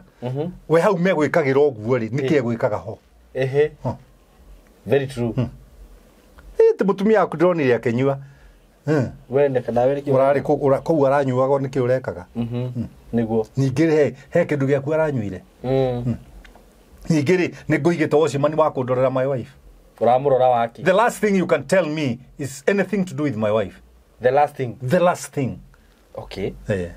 We hau megwĩkagĩra ũguo rĩ, nĩkĩ egwĩkaga ho? Huh. Very true. Ĩ, ti mũtumia waku ndĩronire akĩnyua. We nĩ nawe nĩkĩo. Ũrarĩ kũu aranyuaga, nĩkĩ ũrekaga? Ningĩ he kĩndũ gĩaku aranyuire. Ningĩ rĩ, nĩ ngũigĩte watchman wa kũndorera my wife. Ũramũrora waki. The last thing you can tell me is anything to do with my wife. The last thing. The last thing. Eh.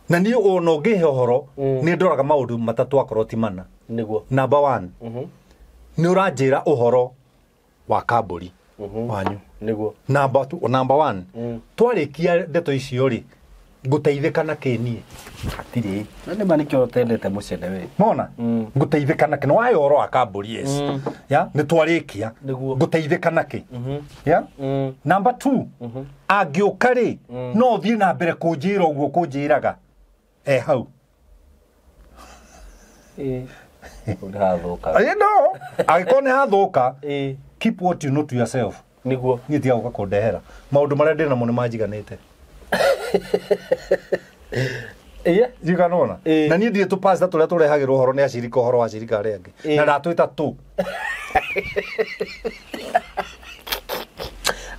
Na niĩ ona ũngĩhe ũhoro, nĩ ndoraga maũndũ matatũ akorwo ti mana. Number one, nĩ ũranjĩra ũhoro wa kambũri wanyu. Number two, number one, twarĩkia ndeto icio rĩ, ngũteithĩka na kĩ niĩ? Hatirĩ. Na nĩ ma nĩkĩo ũtendete mũcene we. Mona? Ngũteithĩka na kĩ? Nĩ waya ũhoro wa kambũri, yes. Ya, nĩ twarĩkia. Ngũteithĩka na kĩ? Ya? Number two, angĩũka rĩ, no ũthiĩ na mbere kũnjĩra ũguo kũnjĩraga e hau. Hau nĩ hathũka. No, angĩkorwo nĩ hathũka, keep what you know to yourself. Niĩ tiga gũka kũndehera maũndũ marĩa ndĩ namo nĩ manjiganĩte. Jiganona. Na niĩ ndirĩ tũpasta tũrĩa tũrehagĩrwo ũhoro nĩ acirika, ũhoro wa acirika arĩa angĩ, na ndatwĩta tũ.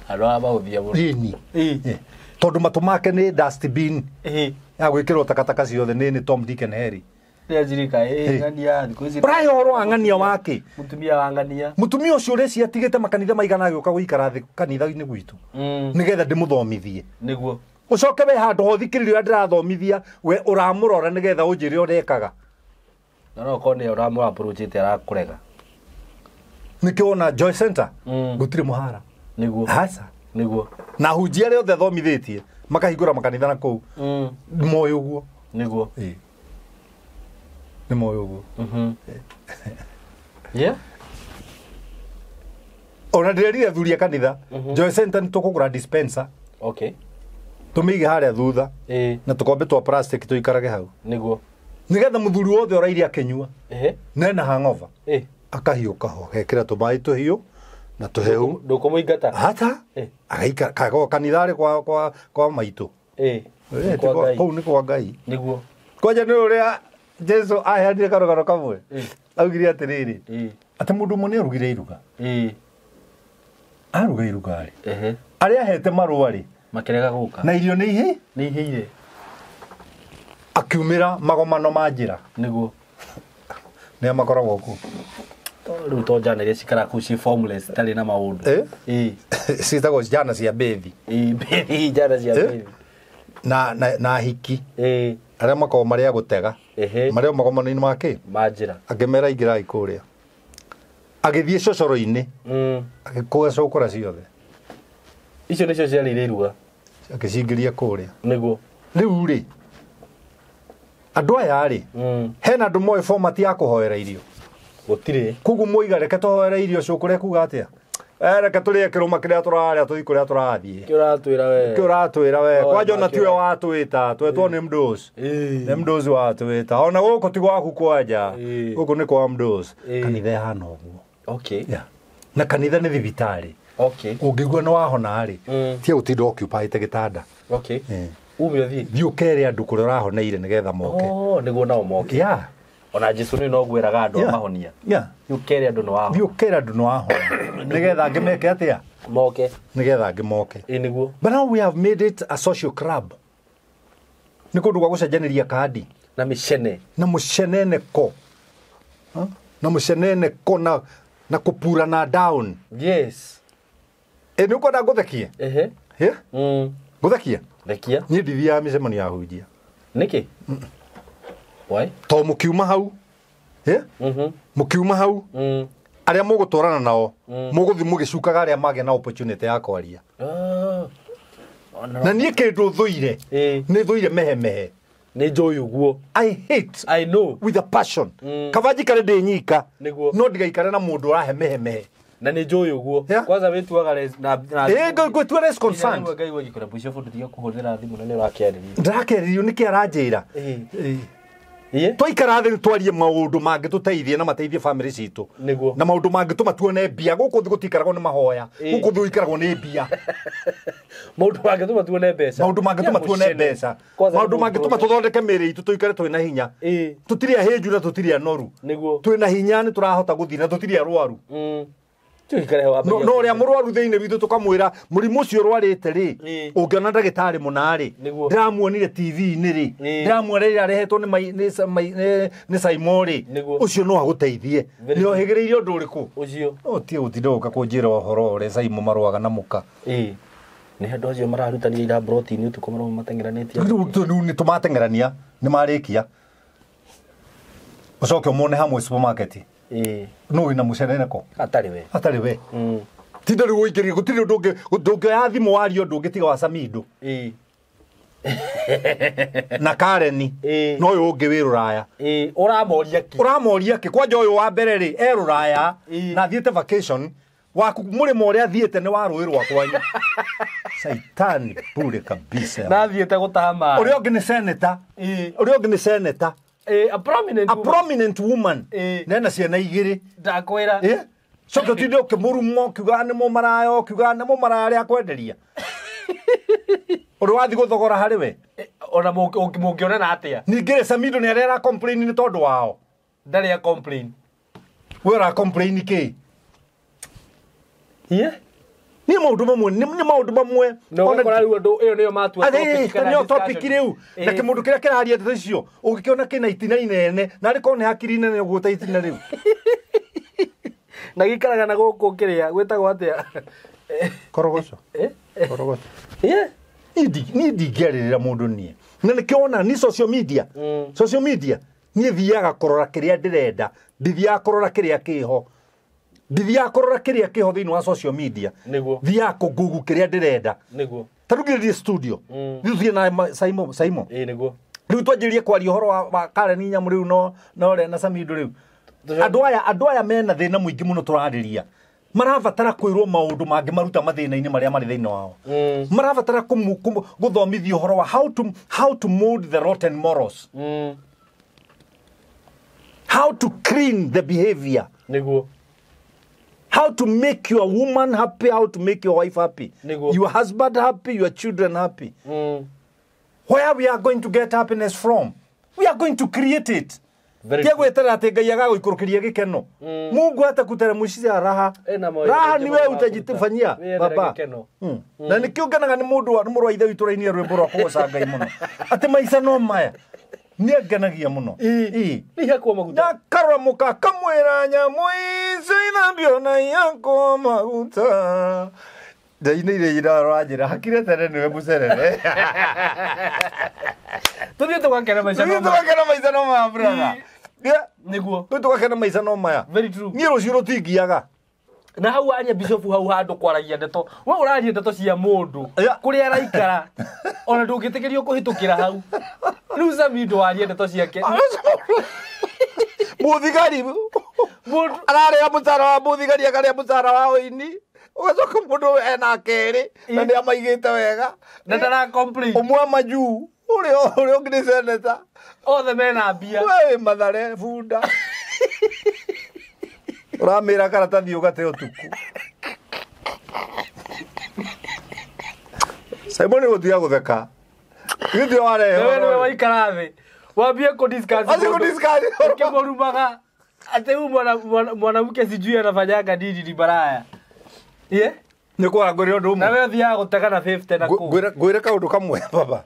Andũ aya mahũthia mũno. Ĩni. Tondũ matũ make nĩ dustbin ya gwĩkĩrwo takataka ciothe, nĩ Tom, Dick and Harry. Nĩ anjirika ng'ania thikũ ici. Ũrahe ũhoro wa ng'ania wake? Mũtumia wa ng'ania. Mũtumia ũcio ũreci atigĩte makanitha maigana agĩũka gũikara thĩ kanitha-inĩ gwitũ nĩgetha ndĩmũthomithie. Ũcoke we handũ ho thikĩrĩrio ũrĩa ndĩrathomithia, we ũramũrora nĩgetha ũnjĩre ũrĩa ekaga. Na no ũkorwo nĩwe ũramũ-approachĩte arakũrega. Nĩkĩo wona Joy Center gũtirĩ mũhara. Aca. Na hunjia arĩa othe thomithĩtie makahingũra makanitha na kũu, nĩ moĩ ũguo. Ĩ. Nĩ moĩ ũguo. Ona ndĩrerire athuri a kanitha, Joy Center nĩ tũkũgũra dispenser, tũmĩige harĩa thutha, na tũkombe twa plastic tũikarage hau, nĩgetha mũthuri wothe ũrairie akĩnyua nena hangover, akahiũka ho gekĩra tũmaĩ tũhiũ na tũhehu. Ndũkũmũingata. Hata. Agaikara kago kanitha-rĩ kwa maitũ. Nĩ kwa Ngai. Kũu nĩ kwa Ngai. Kwanja nĩ ũrĩa Jesu aheanire karũgano kamwe. Augire atĩrĩrĩ, atĩ mũndũ ũmwe nĩ arugire iruga. Aruga iruga rĩ, arĩa ahete marũa rĩ, Makĩrega gũka. Na irio nĩ ihĩ. Nĩ ihĩire. Akiumĩra magomano ma njĩra. Nĩa makoragwo kũu? Rĩu to njana iria cikaraga kũu ciĩ formless, itarĩ na maũndũ. Ciĩtagwo njana cia mbĩthi. Ĩ, njana cia mbĩthi. Na hiki arĩa makoragwo marĩ a gũtega, marĩ o magomano-inĩ ma kĩ? Ma njĩra. Akĩmera ingĩrai kũrĩa, agĩthiĩ cocoro-inĩ, agĩkũa cũkũra ciothe. Icio nĩcio ciarĩire iruga. Akĩcingĩria kũrĩa. Rĩu rĩ, andũ aya rĩ, hena andũ moĩ format ya kũhoera irio. Gũtirĩ. Koguo mwoiga reke tũhoere irio cũkũre kuga atĩa? Reke tũrĩe kĩrũma kĩrĩa tũrarĩa tũthiĩ kũrĩa tũrathiĩ. Kĩ ũratwĩra we? Kĩ ũratwĩra we? Oe, Kwanja ona makĩra. tiwe watwĩta, twetwo nĩ mdosi. Ĩĩ. Nĩ mdosi watwĩta. Ona gũkũ ti gwaku kwanja. Ĩĩ. Gũkũ nĩ kwa mdosi. Ĩĩ. Kanitha ĩhana ũguo. Okay. Yeah. Na kanitha nĩ thibitarĩ. Okay. Ũngĩigua nĩ wahona rĩ, Mm. tiga gũtinda occupy gĩtanda. Okay. Ĩĩ. Ume ũthiĩ. Thiĩ ũkere andũ kũrĩa ũrahoneire nĩgetha moke. Oh, nĩguo nao moke. Yeah. Ona Jesu nĩ no gwĩraga andũ Yeah. amahonia. Yeah. Thiĩ ũkere andũ nĩ wahona. Thiĩ ũkere andũ nĩ wahona. Nĩgetha angĩ meke atĩa? Moke. Nĩgetha angĩ moke. Ĩ nĩguo. But now we have made it a social club. Nĩ kũndũ gwa gũcenjanĩria kandi Na mĩcene. na mũceneneko. Huh? Na mũceneneko na kũpurana down. Yes. Ĩ nĩ ũkwenda ngũthekie? Ehe. Yeah? Mm. Ngũthekie? Thekia. Niĩ ndithiaga mĩcemanio ya ahunjia. Nĩkĩ? Why? To mũkiuma hau. Yeah? Mhm. Mũkiuma hau Mm. arĩa mũgũtwarana nao mũgũthiĩ mũgĩcukaga arĩa magĩa na opportunity ya kwaria. Ah. Ona Na niĩ kĩndũ thũire Ĩĩ. nĩ thũire mehemehe. Nĩ njũĩ ũguo. I hate I know. with a passion. Mm. Kaba njikare ndĩ nyika Nĩguo. no ndigaikare na mũndũ ũrahe mehemehe. Na nĩ njũĩ ũguo. Yeah. Kwanza wĩtuaga na Ĩ ngũtua less concerned. Ngai ngũigua bishop ndũtige kũhũthĩra thimũ na nĩ ũrakĩarĩria. Ndĩrakĩarĩrio nĩkĩ aranjĩra. Ĩĩ. Ĩĩ. Ĩĩ. Twaikara thĩ twarie maũndũ mangĩtũteithia na mateithie family citũ. Nĩguo. Na maũndũ mangĩtũma tuone mbia. Gũkũ thĩ gũtiikaragwo nĩ mahoya. Ĩĩ. Gũkũ thĩ gũikaragwo nĩ mbia. Maũndũ mangĩtũma tuone mbeca. Maũndũ mangĩtũma tuone Mũcene. mbeca. Kwanza Maũndũ nĩ mangĩtũma mũndũ- tũthondeke mĩĩrĩ itũ tũikare twĩna hinya. Ĩĩ. Tũtirĩ ahĩnju na tũtirĩ anoru. Nĩguo. Twĩna hinya nĩ tũrahota gũthiĩ na tũtirĩ arwaru. Mm. Tũikare hau No no ũrĩa mũrwaru thĩinĩ witũ tũkamwĩra mũrimũ ũcio ũrwarĩte rĩ Ĩĩ. ũngĩona ndagĩtarĩ mũna rĩ Nĩguo. ndĩramuonire TV-inĩ rĩ Ĩĩ. ndĩramuona rĩrĩa arehetwo nĩ mai- nĩ Sa- mai- nĩ Saimo rĩ Nĩguo. ũcio no agũteithie Very nĩ ohĩgĩrĩire ũndũ ũrĩkũ Ũcio. no tie gũtinda gũka kũnjĩra ũhoro ũrĩa Saimo marũaga na mũka Ĩĩ. Nĩ andũ acio mararutanire ira broti-inĩ ũtukũ marauga mateng'eranĩtie. rĩu nĩ tũmateng'erania nĩ marĩkia ũcoke ũmone hamwe supermarket Ĩĩ. no wĩna mũceneneko Atarĩ we. atarĩ we Mm. tinda rĩu ũingĩrie gũtirĩ ũndũ ũngĩ ndũngĩoya thimũ warie ũndũ ũngĩ tiga wa Samido Ĩĩ. na Kareni Ĩĩ. na ũyũ ũngĩ wĩ rũraya Ĩĩ. Ũramoria kĩ? ũramoria kĩ kwanja ũyũ wa mbere rĩ e rũraya Ĩĩ. na athiĩte vacation waku mũrĩmo ũrĩa athiĩte nĩ wa rũĩ rwa kwanyu saitani bure kabisa Na athiĩte gũtaha maĩ. ũrĩa ũngĩ nĩ senator Ĩĩ. ũrĩa ũngĩ nĩ senator Ĩĩ, a prominent a woman. prominent woman Ĩĩ. na ena ciana igĩrĩ Ndakwĩra. Ĩ? coke ũtinde ũkĩmũruma ũkiugaga nĩ mũmaraya ũkiugaga nĩ mũmaraya arĩa akwenderia ũrĩa wathiĩ gũthogora harĩ we Ona mũngĩonana atĩa? ningĩ rĩ Samido nĩ arĩa ara complain nĩ tondũ wao Ndarĩ a complain. we ũra complain kĩ Iye? nĩ maũndũ mamwe nĩ maũndũ mamwe Na ũgakora rĩu andũ ĩyo nĩyo matua topic kana nĩyo topic discussion. rĩu na Ĩĩ. kĩmũndũ kĩrĩa kĩraria ndeto icio ũngĩkĩona kĩna itina inene na arĩ korwo nĩ hakiri nene ũguo ta itina rĩu Na gĩikaraga na gũkũ kĩrĩa gwĩtagwo atĩa? korogoco Eh? korogoco Iye? niĩ ndingĩarĩrĩra mũndũ niĩ na nĩkĩo wona ni social media Mm. social media niĩ thiaga kũrora kĩrĩa ndĩrenda ndithiaga kũrora kĩrĩa kĩho ndithiaga kũrora kĩrĩa kĩho thĩinĩ wa social media Nĩguo. thiaga kũngugu kĩrĩa ndĩrenda Nĩguo. ta rĩu ngĩrĩrie studio Mm. rĩu thiĩ na Saimo Saimo Ĩĩ nĩguo. rĩu twanjĩrĩrie kwaria ũhoro wa Karen Nyamu rĩu no na ũrĩa na Samido rĩu andũ aya mena thĩna mũingĩ mũno tũrarĩria marabatara kwĩrwo maũndũ mangĩmaruta mathĩna-inĩ marĩa marĩ thĩinĩ wao Mm. marabatara gũthomithio ũhoro wa how to mold the rotten morals Mm. how to clean the behavior Nĩguo. how to make your woman happy how to make your wife happy Nĩguo. your husband happy your children happy Mm. where we are going to get happiness from we are going to create it Very tia true. gweterera atä ngai agagåikå gĩkeno mungu atakuteremshia raha Ena mawĩra raha maingĩ ni we mũno ma utajitufanyia kũruta. Wĩyethere baba gĩkeno. Mm. Na nĩkĩo ngenaga nĩ mũndũ wa nĩ mũrũ wa ithe witũ ũrainia rwĩmbo rwa kũgoca ngai mũno atĩ maica no maya nĩ angenagia mũno Ĩĩ. Nĩ ihakwo maguta. na karora mũka kamwĩra nyamũ icio ithambio na ihakwo maguta ndainĩire iranjĩra hakire tene nĩwe mũcerere Tũthiĩ tũgakena maica no Tũthiĩ maya. tũgakena maica no maya brother. Yeah. Nĩguo. Tũthiĩ tũgakena maica no maya Very true. niĩ rũciũ rũtingiaga Na hau aria bishop hau handũ kwaragia ndeto. We ũraria ndeto cia mũndũ. Yeah. Kũrĩa araikara. Ona ndũngĩtĩkĩrio kũhĩtũkĩra hau. Rĩu Samido warie ndeto ciake. Mũthigari Mũndũ Ararĩa mũcara wa mũthigari, akarĩa mũcara wa ũini, ũgacoka mũndũ ena kerĩ na nĩ amaigĩte wega. Na ndara complain. Ũmwe majuu, ũrĩa ũngĩ nĩ seneta. Othe mena mbia. We wĩ Mathare bunda, ũramĩra karatathi ũgate ũtukũ. Simon, gũtiga gũtheka gĩtio warehe. Wewe niwe waikara thĩ wambie kũ discuss. Aci kũ discuss. Ũkĩmũrumaga atĩ huyu mwanamke sijui anafanyaga nini, ni baraya ye. Nĩ kwaga ngwĩre ũndũ Na ũmwe. we ũthiaga gũtega na 50 na kũ. Ngwĩre kaũndũ kamwe, baba.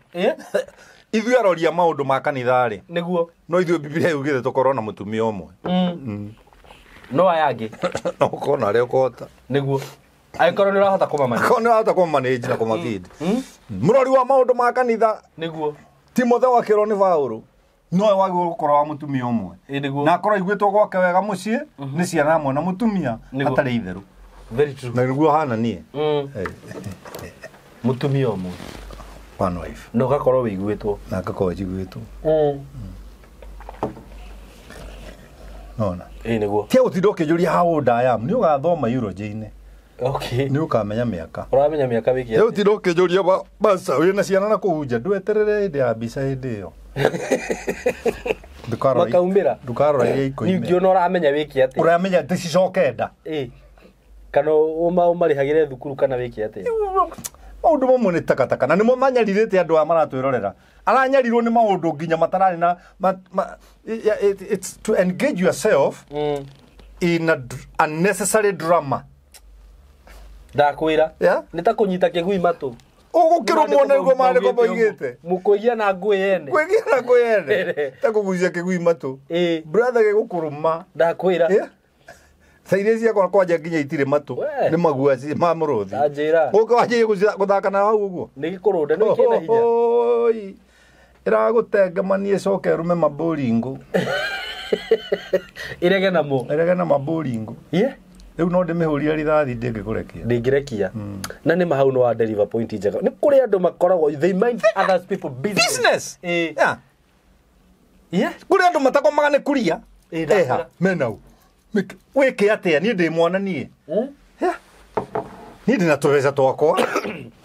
Ithuĩ aroria maũndũ ma kanitha rĩ, Nĩguo. no ithuĩ Bibilia yugĩte tũkorwo na mũtumia ũmwe. No aya angĩ. No ũkorwo na arĩa ũkũhota. Nĩguo, angĩkorwo nĩ ũrahota kũmamanya. Korwo nĩ ũrahota kũmanage na kũmafeed. Mũrori wa maũndũ ma kanitha, Nĩguo. Timothy wakĩrwo nĩ Paũlũ, nowe wagĩrĩirwo gũkorwo wa mũtumia ũmwe. Ĩ nĩguo. Na akorwo aiguĩtwo gwake wega mũciĩ nĩ ciana hamwe na mũtumia. Nĩguo. Hatarĩ itherũ. Very true. Na nĩguo hana niĩ. Mũtumia ũmwe. One wife. Na ũgakorwo wĩiguĩtwo. Na ngakorwo njiguĩtwo nona. Ĩ nĩguo. Tia gũtinda ũkĩnjũria how old I am, nĩ ũgathoma eulogy-inĩ. Okay. Nĩ ũkamenya mĩaka. Ũramenya mĩaka wĩki. Rĩu tinda ũkĩnjũria baca wĩna ciana na kũu nja, ndweterere hĩndĩ ya mbica hĩndĩ ĩyo. Ndũkarora- Makaumĩra. Ndũkarora iria Ningĩ ikoime. ona ũramenya wĩki atĩa. Ũramenya atĩ cicoke nda. Ĩ kana ũmarĩhagĩre thukuru kana wĩke atĩa. Maũndũ mamwe nĩ takataka na nĩmo manyarirĩte andũ aya maratwĩrorera. Aranyarirwo nĩ maũndũ nginya matararĩ na it's to engage yourself in a unnecessary drama. Ndakwĩra. Yeah? Nĩ ta kũnyita kĩgui matũ. Ũgũkĩrũmwo nĩguo maandĩko moigĩte. Mũkũigia na ngũĩ yene. Kwĩgia na kwĩyene ta kũgucia kĩgui matũ. Ĩ. Brother, gĩgũkũrũma. Ndakwĩra. Yeah? Tha iria ciakwa kwanja nginya itirĩ matũ. We. Nĩ magua ma mũrũthi. Ndanjĩra. Ũka wanjie gũthaka na hau ũguo. Nĩ gĩkũrũnde nĩ kĩna hinya. Oi. Ĩragũtengemania ĩcoke ĩrume mabũringũ. Ĩrege namo. Ĩrege na mabũringũ. Ye. Rĩu no ndĩmĩhũrire rithathi ndĩngĩkũrekia. Ndingĩrekia. Na nĩ mahau no wa deliver point njega. Nĩ kũrĩ andũ makoragwo they mind others people business. Business. Ĩ. Yeah. Ye. Kũrĩ andũ matakomaga nĩ kuria. Ĩ, ndakwĩra. Eha, menau. Wĩke atĩa niĩ ndĩ mwana niĩ. Yeah. Niĩ ndĩna tũbeca twakwa,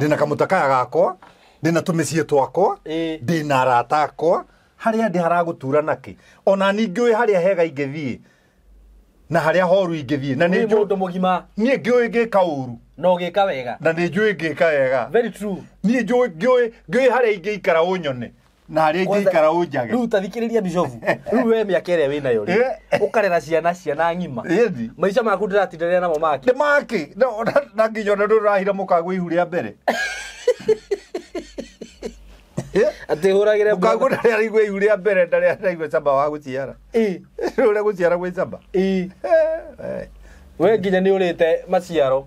ndĩna kamũtakaya gakwa, ndĩna tũmĩciĩ twakwa, Ĩ. ndĩna arata akwa, harĩa ndĩ haragũtura nakĩ. Ona ningĩ harĩa hega ingĩthiĩ na harĩa horu ingĩthiĩ na Nĩ nĩ njũĩ mũndũ mũgima niĩ ngĩũĩ ngĩka ũru na ũgĩka wega. Na nĩ njũĩ ngĩka wega. Very true. Niĩ njũĩ ngĩũĩ harĩa ingĩikara ũnyone na harĩa ingĩikara ũnjage. Rĩu ta thikĩrĩria, Bishofu, rĩu we mĩaka ĩrĩa wĩnayo rĩ, ũkarera ciana ng'ima. Ĩni. Maica maku ndĩratindanĩra namo make. Nĩ maki na nginya ona ndũrahira mũkagwo ihu rĩa mbere. Atĩ hũragĩre. Mũkagwo ndarĩ araigua ihu rĩa mbere, ndarĩ araigua camba wa gũciara. Ũrĩa gũciara gwĩ camba. We nginya nĩ ũrĩte maciaro.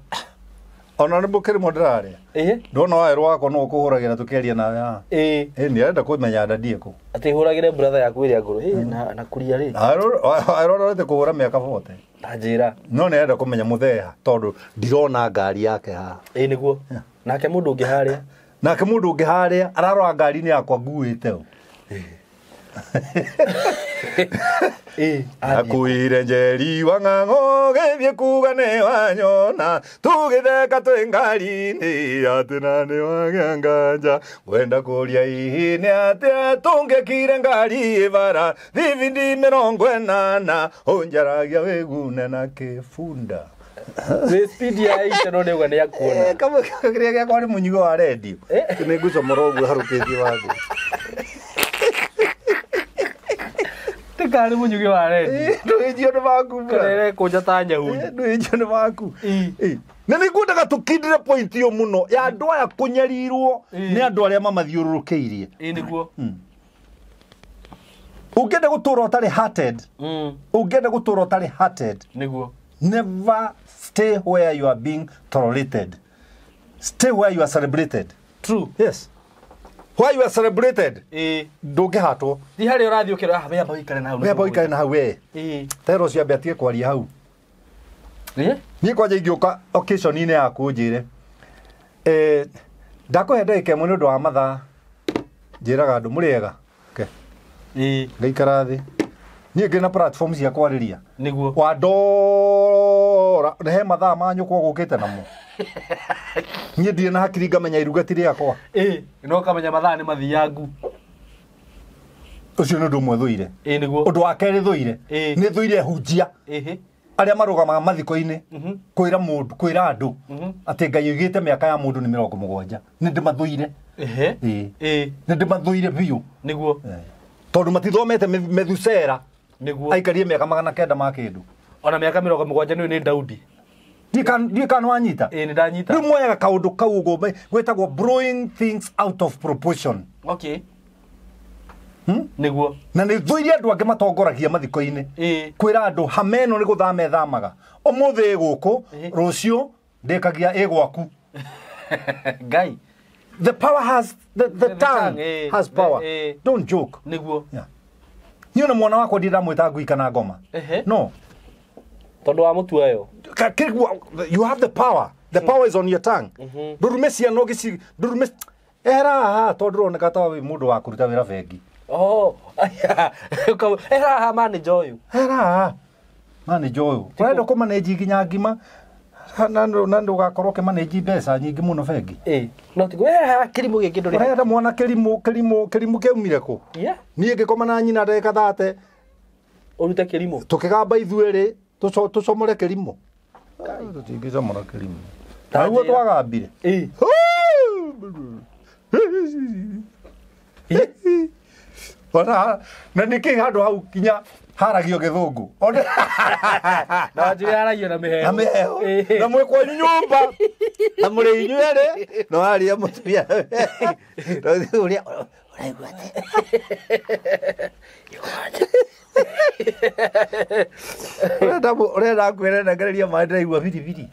Ona nĩ mũkĩrĩmo ndĩrarĩa. Ndona waerwo wakwa no ũkũhũragĩra tũkĩaria nawe haha. Ĩ nĩ arenda kũmenya ndandie kũ. Atĩ hũragĩre brother yaku ĩrĩa ngũrũ. Ĩ na kuria rĩ. Waerwo arorete kũhũra mĩaka 40. Ta njĩra. No nĩ arenda kũmenya mũtheha tondũ ndirona ngari yake haha. Ĩ nĩguo. Nake mũndũ ũngĩ harĩa. Nake mũndũ ũngĩ harĩa ararora ngari-inĩ yakwa nguĩte ũ. Ĩ. Akuire njeri wa ng'ang'o gĩthiĩ kuga nĩ wanyona tũgĩtheka twĩ ngari-inĩ atĩ na nĩ wagĩa nganja ngwenda kũria hihi nĩ atĩa tũngĩkire ngari ĩbara thibindi 80 ũnjaragia wĩgune na kĩbunda. Wĩ speed ya 80 no nĩuga nĩ akuona. Kamwe kĩrĩa gĩakwa nĩ mũnyigo wa rendio. Nĩ ngũcomora ũguo harũkĩtie wa thĩ. Tĩkarĩ mũnyugi wa rendi. Ndũhĩnjio nĩ maku, brother. Karere kũnja ta nyahunyu. Ndũhĩnjio nĩ maku. Ĩ. Ĩ. Na nĩ ngwendaga tũkindĩre point ĩyo mũno ya andũ aya kũnyarirwo Ĩ. nĩ andũ arĩa mamathiũrũrũkĩirie. Ĩ nĩguo. Ũngĩenda gũtũra ũtarĩ hurted, ũngĩenda gũtũra ũtarĩ hurted, Nĩguo. never stay where you are being tolerated, stay where you are celebrated. True. Yes, where you are celebrated. Ĩ. Ndũngĩhatwo. Ti harĩa ũrathiĩ ũkĩrora, "Ah, we amba ũikare na hau." Wemba ũikare na hau we. Ĩ. Tero ũcio ambe atige kwaria hau. Ĩ. Niĩ kwanja ingĩũka occasion-inĩ yaku ũnjĩre, ndakũhe ndagĩka ĩmwe nĩ ũndũ wa mathaa, njĩraga andũ mũrĩega. Okay. Ĩ. Ngaikara thĩ. Niĩ ngĩ na platform cia kwarĩria. Nĩguo. Wandora he mathaa ma nyũkwa gũkĩte namo. Niĩ ndirĩ na hakiri ngamenya iruga ti rĩakwa. Ĩĩ, no kamenya mathaa nĩ mathiangu. Ũcio nĩ ũndũ ũmwe thũire. Ĩĩ nĩguo. Ũndũ wa kerĩ thũire. Ĩĩ. Nĩ thũire hunjia. Ĩhĩ. Arĩa marũgamaga mathiko-inĩ kwĩra mũndũ kwĩra andũ atĩ Ngai oigĩte mĩaka ya mũndũ nĩ 70. Nĩ ndĩmathũire. Ehe. Ĩĩ. Ĩĩ. Nĩ ndĩmathũire biũ. Nĩguo. Tondũ matithomete Methusera. Nĩguo. Aikarie mĩaka 900 ma kĩndũ. Ona mĩaka 70 nĩ nĩ Daudi. Ndiĩ kana wanyita. Ĩĩ nĩ ndanyita. Rĩu moyaga kaũndũ kau ũguo gwĩtagwo blowing things out of proportion. Okay. Nĩguo. Na nĩ thũire andũ angĩ matongoragia mathiko-inĩ. Ĩĩ. Kwĩra andũ hameno nĩ gũthama ĩthamaga. Ũmũthĩ ĩ gũkũ, rũciũ ndĩkagia ĩ gwaku. Ngai. The power has the tongue has power. Don't joke. Nĩguo. Yeah. Niĩ ona mwana wakwa ndirĩ ndamwĩta ngui kana ngoma. No. Tondũ wa mũtuayo. You have the power. The power is on your tongue. Ndũrume ciana ũgĩci ndũrume ehera haha tondũ ũroneka ta wĩ mũndũ wa kũruta wĩra bengi. Oh, ehera haha manager ũyũ. Ehera haha manager ũyũ. Ũrenda kũmanage nginya ngima na ndũgakorwo ũkĩmanage mbeca nyingĩ mũno bengi. Ĩĩ. No tiguo ehera haha kĩrimũ gĩkĩ ndũrĩ. Ũrenda mwana kĩrimũ kĩrimũ kĩrimũ kĩaumire kũ? Yeah. Niĩ ngĩkoma na nyina ndagĩka 30. Ũrute kĩrimũ. Tũkĩgamba ithuerĩ tũcomore kĩrimũ. Tũtingĩcomora kĩrimũ. Naguo twagambire. Ĩĩ. Ona na nĩkĩ handũ hau kinya haragio gĩthũngũ. Na wanjĩre haragio na mĩheho. Na mĩheho. Na mwĩ kwanyu nyũmba. Na mũrĩ inyuerĩ. Na waria mũtumia. Na ũrĩa ũraigua atĩa? Ũrenda ngwĩre ndengereria maĩ ndĩraigua biribiri.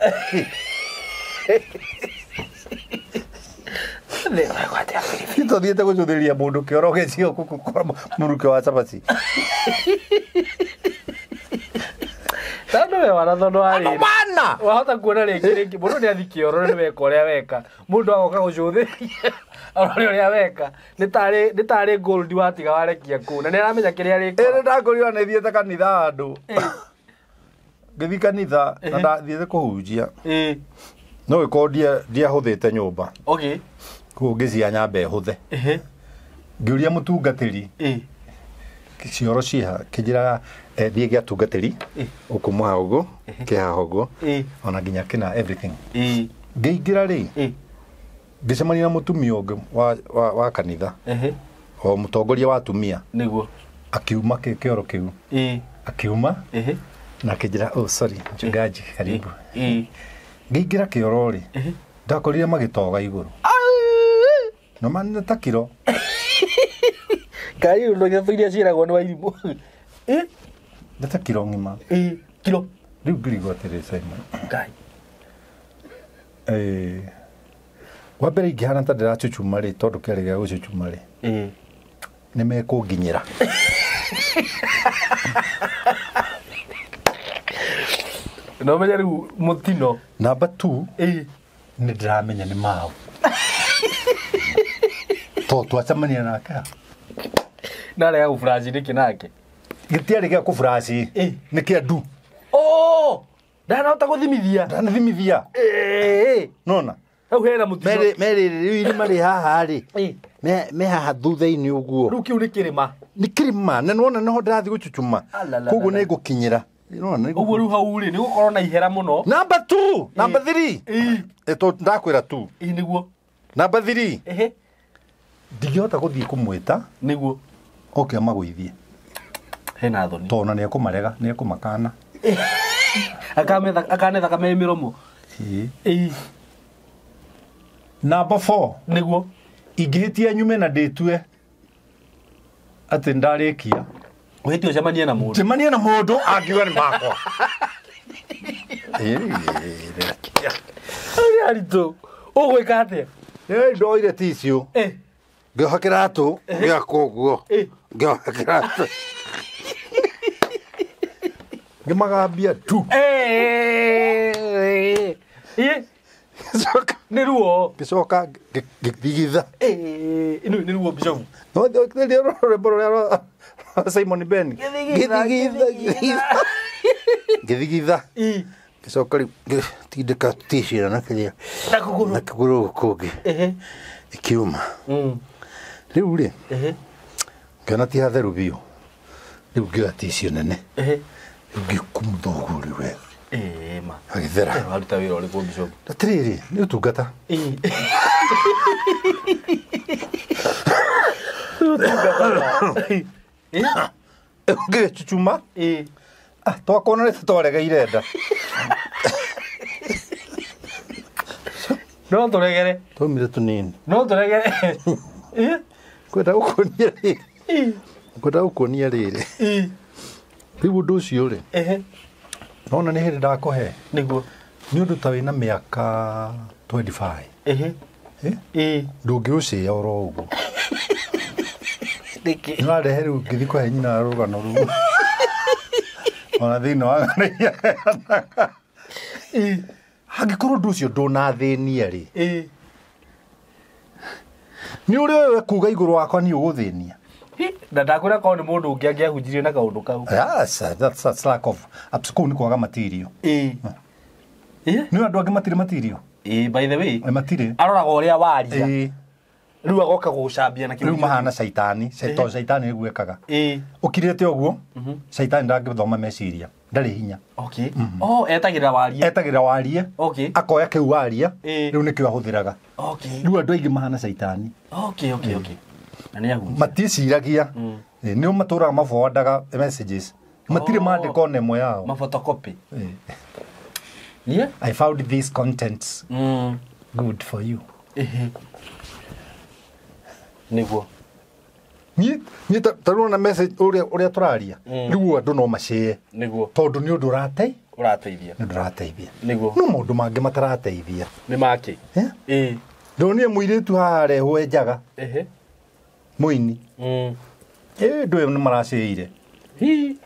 Tũthiĩte gũcũthĩrĩria mũndũ kĩoro gĩcio gũkũ mũrukĩ wa cabaci. Tondũ we wana tondũ wa rĩrĩ. Mana! Wahota kuona rĩngĩ rĩngĩ mũndũ nĩ athiĩ kĩoro nĩ weka ũrĩa weka. Mũndũ agoka gũcũthĩrĩria arore ũrĩa weka. Nĩ tarĩ gold watiga warekia kũu na nĩ aramenya kĩrĩa arĩka. Ĩĩ ndakorirwo nĩ thiĩte kanitha andũ. Ngĩthiĩ kanitha na ndathiĩte kũhunjia. Ĩĩ. No ĩkorwo ndiahũthĩte nyũmba. Okay. Koguo ngĩciya nyambe hũthe. Ngĩũria mũtungatĩri. Cioro ciha kĩnjĩraga thiĩ gĩa tungatĩri ũkũmũha ũguo kĩhaha ũguo ona nginya kĩna everything. Ngĩingĩra rĩ ngĩcemania na mũtumia ũngĩ wa kanitha o mũtongoria wa atumia. Nĩguo. Akiuma kĩoro kĩu. Akiuma na akĩnjĩra oh sorry mchungaji karibu. Ngĩingĩra kĩoro rĩ ndakorire magĩtoga igũrũ. No man ta kiro. Kai ndo gĩthu iria ciĩragwo nĩ wairimũ. Nĩ ta kiro ng'ima. Kiro. Rĩu ngĩrigwo atĩrĩ Simon. Ngai. Wa mbere ingĩhana ta ndĩracucuma rĩ tondũ kĩarĩ gĩa gũcucuma rĩ. Nĩ mekũnginyĩra. No menye rĩu mũtino. Number 2. Nĩ ndĩramenya nĩ mao. To twacemania nake. Narega gũburaci nĩkĩ nake? Gĩtiarĩ gĩa kũburaci. Nĩ kĩa ndu. Oh! Ndanahota gũthimithia. Ndanathimithia. Nona. Hau hena mũtino. Merĩ rĩu irima rĩ haha rĩ. Me haha thutha-inĩ ũguo. Rĩu kĩu nĩ kĩrĩma. Nĩ kĩrĩma na nĩwona nĩho ndĩrathiĩ gũcucuma. Koguo nĩ ngũkinyĩra. Ũguo rĩu hau rĩ nĩ gũkorwo na ihera mũno. Number 2, number 3. Ndakwĩra 2. Ĩĩ nĩguo. Number 3. Ndingĩhota gũthiĩ kũmwĩta. Nĩguo. Oke amagũithie. Hena thoni. Tondũ nĩ ekũmarega, nĩ ekũmakana. Akane thakame mĩromo. Ĩĩ. Number 4. Nĩguo. Ingĩhĩtia nyume na ndĩtue atĩ ndarĩkia. Ũhĩtie ũcemanie na mũndũ. Cemanie na mũndũ angiuga nĩ makwa. Nĩ aritũ. Ũgwĩka atĩa? Ndoire tissue. Ngĩoha kĩratũ gĩakwa ũguo. Ngĩoha kĩratũ. Ngĩmagambia tu. Ngĩcoka Nĩ ruo. ngĩcoka ngĩthigitha. Ĩno nĩ ruo bishofu. No rĩrĩa rwĩmbo rũrĩa rwa Simon Ben. Ngĩthigitha, Ngĩthigitha. Ngĩthigitha. Ĩ. Ngĩcoka rĩu ngĩtindĩka tissue ĩno na kĩrĩa Na kũgũrũ. na kũgũrũ gũkũ kũngĩ Ehe. ĩkiuma. Mm. Rĩu rĩ Ehe. ngĩona ti hatheru biũ. Rĩu ngĩoya tissue nene. Ehe. Rĩu ngĩkumutha ũguo rĩu wega. Ĩ ma. Agĩthera. Waruta wĩra ũrĩkũ bishofu? Atĩrĩrĩ nĩ ũtungata. Ĩ. Ĩ. Ngĩgĩcucuma. Ĩ. Ah, twakuona nĩ twaregeire nda. No tũregere. Twaumire tũnini. No tũregere. Ĩ. Kwenda gũkuonia rĩrĩ. Ĩ. Kwenda gũkuonia rĩrĩ. Ĩ. Rĩu ũndũ ũcio rĩ, Ehe. nona nĩ hĩndĩ ndakũhe. Nĩguo. Nĩ ũndũ ta wĩna mĩaka 25. Ehe. Eh? Ĩ. Ndũngĩũcĩa oro ũguo. Nĩkĩ? Nĩ warehe rĩu ngĩthiĩ kũhe nyina rũgano rũu. Ona thĩinĩ wa ng'ano iria aheanaga. Ĩ. Angĩkorwo ũndũ ũcio ndũnathĩnia rĩ, Ĩ. nĩ ũrĩa ũyũ ekuga igũrũ wakwa niĩ ũgũthĩnia. Na ndakwĩra korwo nĩ mũndũ ũngĩ angĩahunjirie na kaũndũ kau. Yes, that's lack of kũu nĩ kwaga material. Ĩ. Ĩ. Nĩ andũ angĩ matirĩ material. Ĩ, by the way, Eh, matirĩ. aroraga ũrĩa waria. Ĩ. Rĩu agoka gũgũcambia na Rĩu mahana caitani, tondũ caitani nĩguo ekaga. Ĩ. Ũkirĩte ũguo, caitani ndangĩthoma meciria, ndarĩ hinya. Okay. Oh, etagĩrĩra warie. Etagĩrĩra warie, Okay. akoya kĩu waria, Ĩ. rĩu nĩkĩo ahũthĩraga. Okay. Rĩu andũ aingĩ mahana caitani. Okay, okay, okay. Na nĩ ahunjia. Matiĩciragia. Ĩ, nĩo matũraga maboandaga messages. Matirĩ Oh. mandĩko ona ĩmwe yao. Maphotocopy. Ĩ. Yeah. I found these contents Mm. good for you. Ehe. Nĩguo. Niĩ niĩ ta rĩu ona message ũrĩa ũrĩa tũraria, rĩu andũ no macĩe. Nĩguo. Tondũ nĩ ũndũ ũrate, Ũrateithia. nĩ ũndũ ũrateithia. Nĩguo. No maũndũ mangĩ matarateithia. Nĩ makĩ. Eh? Ĩ. Ndonire mũirĩtu haha arehwo njaga, Ehe. mũini. Mm. Ĩ ndũ ĩyo nĩ maracĩire. Hi.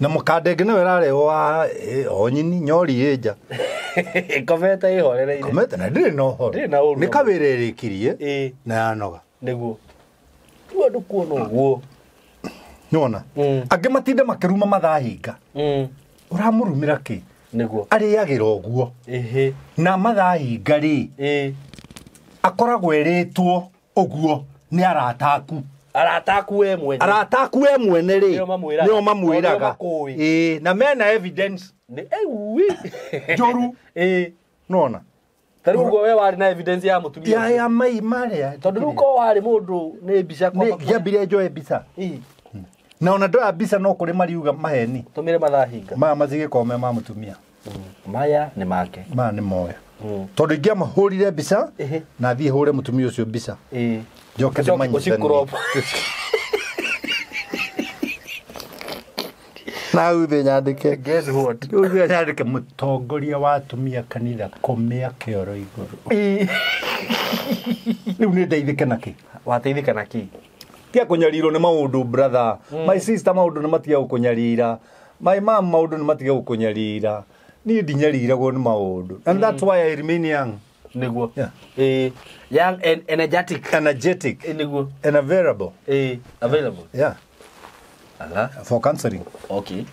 Na mũkanda ĩngĩ nayo ĩrarehwo haha, ĩ, o nyini nyori ĩ nja. Komete ĩhorereire. Komete na ndĩrĩ na ũhoro. Ndĩrĩ na ũru. Nĩ kawĩra ĩrĩkirie Ĩ. na yanoga. Nĩguo. Rĩu andũ kuona ũguo. Nĩwona? Mm. Angĩ matinda makĩruma mathaa hinga. Mm. Ũramũrumĩra kĩ? Nĩguo. Arĩagĩra ũguo. Ehe. Na mathaa hinga rĩ, Ĩ. akoragwo erĩtwo ũguo nĩ arata aku. Arata aku we mwene. Arata aku we mwene rĩ, Nĩo mamwĩraga. nĩo mamwĩraga. Nĩo makũĩ. Ĩ, na mena evidence Nĩ eui. njũru. Ĩ. Nĩwona? Ta rĩu ũguo we warĩ na evidence ya mũtumia. Ya ũcio. ya mai marĩa. Tondũ rĩu korwo warĩ mũndũ nĩ mbica Nĩ kwamba. ngĩambire njoe mbica. Ĩ. Na ona ndoya mbica no kũrĩ mariuga maheni. Tũmĩre mathaa hinga. Maya macigĩkorwo me ma mũtumia. Maya nĩ make. Maya nĩ moya. Mm. Tondũ ingĩamahũrire mbica Ehe. na thiĩ hũre mũtumia ũcio mbica. Ĩ. Njoke Ũcoke ndĩmanyitithanie. ũcicrop. Na hau thĩ nyandĩke. Guess what? Rĩu thĩ nyandĩke mũtongoria wa atumia kanitha kũmĩa kĩoro igũrũ. Ĩ. Rĩu nĩ ndeithĩke nakĩ? Wateithĩka na kĩ? Tiga kũnyarirwo nĩ maũndũ brother. My sister maũndũ nĩ matiga gũkũnyarira. My mom maũndũ nĩ matiga gũkũnyarira. Niĩ ndinyariragwo nĩ maũndũ. And that's why I remain young. Nĩguo. Yeah. Ĩ. Young and energetic. Energetic Ĩ nĩguo. and available. Ĩ. Available. Yeah. Ala. For counseling. Okay.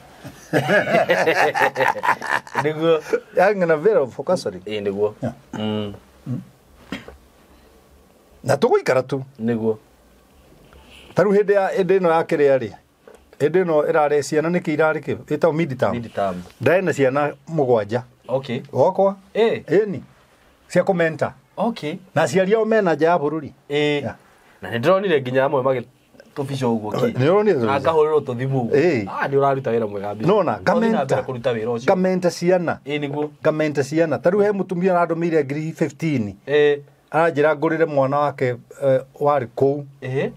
Nĩguo. Young and available for counseling. Ĩ nĩguo. Yeah. Mm. Na tũgũikara tu. Nĩguo. Ta rĩu hĩndĩ ya hĩndĩ ĩno ya kĩrĩa rĩ. Hĩndĩ ĩno ĩrarĩ ciana nĩkĩ irarĩ kĩ? Ĩtagwo mid-term. Mid-term. Ndarĩ na ciana mũgwanja. Okay. Gwakwa. Ĩ. Ĩni. Cia kũmenta. Okay. Na aciari ao mena nja ya bũrũri. Ĩ. Yeah. Na nĩ ndĩronire nginya amwe magĩ tũbica ũguo kĩ. Nĩ ũronire tũbica? Na ngahũrĩrwo tũthimũ ũguo. Ĩ. Ah, nĩ ũraruta wĩra mwega biũ. Nona, Ũrathiĩ na mbere ngamenta. kũruta wĩra ũcio. Ngamenta ciana. Ĩ nĩguo. Ngamenta ciana. Ta rĩu he mũtumia arandũmĩire ngiri 15. Ĩ. Aranjĩra ngũrĩre mwana wake warĩ kũu Ĩ.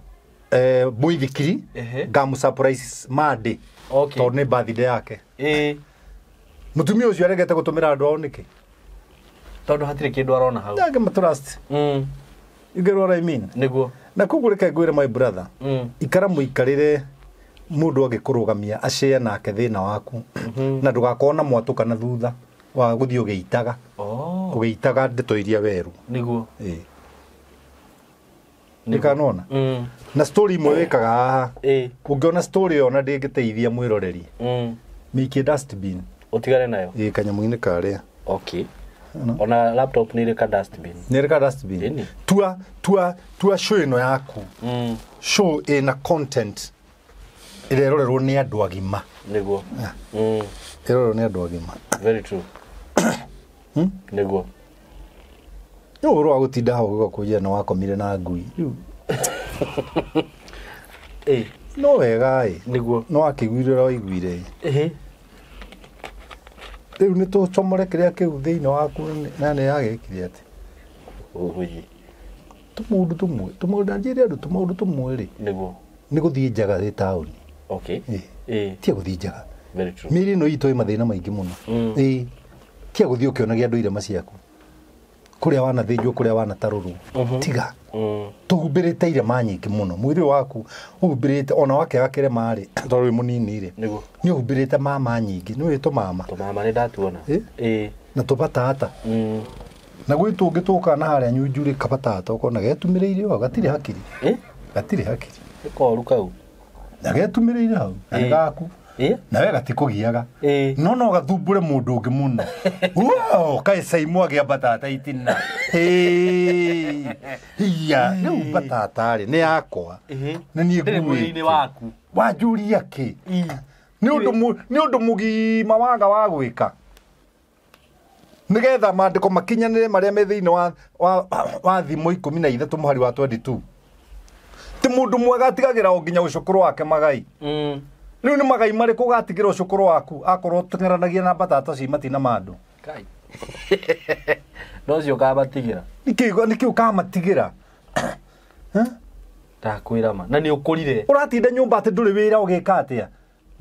mũithikiri Ehe. ngamũ surprise Monday Okay. tondũ nĩ birthday yake. Ĩ. Mũtumia ũcio aregete gũtũmĩra andũ ao nĩkĩ? Tondũ hatirĩ kĩndũ arona hau. Ndangĩma trust. Mm. You get what I mean? Nĩguo. Na koguo reke ngwĩre my brother. Mm. Ikara mũikarĩre mũndũ angĩkũrũgamia acare nake thĩna waku na ndũgakorwo na mwatũka na thutha wa gũthiĩ ũgĩitaga. Oh. Ũgĩitaga ndeto iria weru. Nĩguo. Ĩĩ. Nĩkanona. Mm. Na story imwe wĩkaga haha. Ĩĩ. Ũngĩona story ĩyo na ndĩngĩteithia mwĩroreri. Mm. Mĩikie dustbin. Ũtigane nayo. Ĩĩ kanyamũ-inĩ karĩa. Okay. Ona laptop nĩ ĩrĩ ka dustbin. Nĩ ĩrĩ ka dustbin. Ĩni. Tua tua tua show ĩno yaku. Mm. Show ĩna content ĩrerorerwo nĩ andũ agima. Nĩguo. Mm. Ĩrerorerwo nĩ andũ agima. Very true. Nĩguo. Nĩ ũhoro wa gũtinda hau ũgĩũka kũnjĩra nĩ wakomire na ngui. Rĩu Ĩĩ. no wega ĩ. Nĩguo. No wakĩiguire ũrĩa waiguire ĩ. Ĩhĩ. Rĩu nĩ tũcomore kĩrĩa kĩu thĩinĩ waku na nĩ yagĩkire atĩ. Ũhũyi. Tũmaũndũ tũmwe, tũmaũndũ na njĩre andũ tũmaũndũ tũmwe rĩ. Nĩguo. Nĩ gũthiĩ njaga thĩ taũni. Okay. Ĩĩ. Ĩĩ. Tiga gũthiĩ njaga. Very true. Mĩĩrĩ ĩno itũ ĩ mathĩna maingĩ mũno. Mm. Ĩĩ. Tiga gũthiĩ ũkĩonagia andũ irema ciaku. Kũrĩa wanathĩnjwo, kũrĩa wanatarũrwo. Tiga. Mm. Tũhumbĩrĩte irema nyingĩ mũno. Mwĩrĩ ũyũ waku ũhumbĩrĩte ona wakĩaga kĩrema rĩ, tondũ wĩ mũnini rĩ. Nĩguo. Nĩ ũhumbĩrĩte mama nyingĩ. Nĩ ũĩ tũmama. Tũmama nĩ ndatuona. Ĩ? Ĩĩ. Na tũbatata. Mm. Na gwĩ tũngĩ tũkaga na harĩa nyunjurĩ kabatata ũkona getumĩrĩire hau gatirĩ hakiri. Ĩ? Gatirĩ hakiri. Nĩ koru kau. Na getumĩrĩire hau. Na nĩ Ĩ. gaku. Ĩ? Na we gatikũgiaga. Ĩ. No no gathumbũre mũndũ ũngĩ mũno. Wow, kaĩ Saimu agĩa batata itina. Hĩ. Iya, rĩu batata rĩ nĩ yakwa. Ĩhĩ. Na niĩ Ndĩrĩ mwĩrĩ-inĩ nguĩte. waku. Wanjũria kĩ? Ĩ. Nĩ ũndũ nĩ ũndũ mũgima waga wa gwĩka. Nĩgetha maandĩko makinyanĩre marĩa me thĩinĩ wa thimo 13 mũhari wa 22. Ti mũndũ mwega atigagĩra o nginya ũcũkũrũ wake magai. Mm. Rĩu nĩ magai marĩkũ ũgatigĩra ũcũkũrũ waku akorwo tũng'eranagia na batata ci matina ma andũ. Kai. No cio ũkamatigĩra. Nĩkĩ ũkamatigĩra? Ndakwĩra ma. Na nĩ ũkũrire. Ũratinda nyũmba atĩ ndũrĩ wĩra ũgĩka atĩa?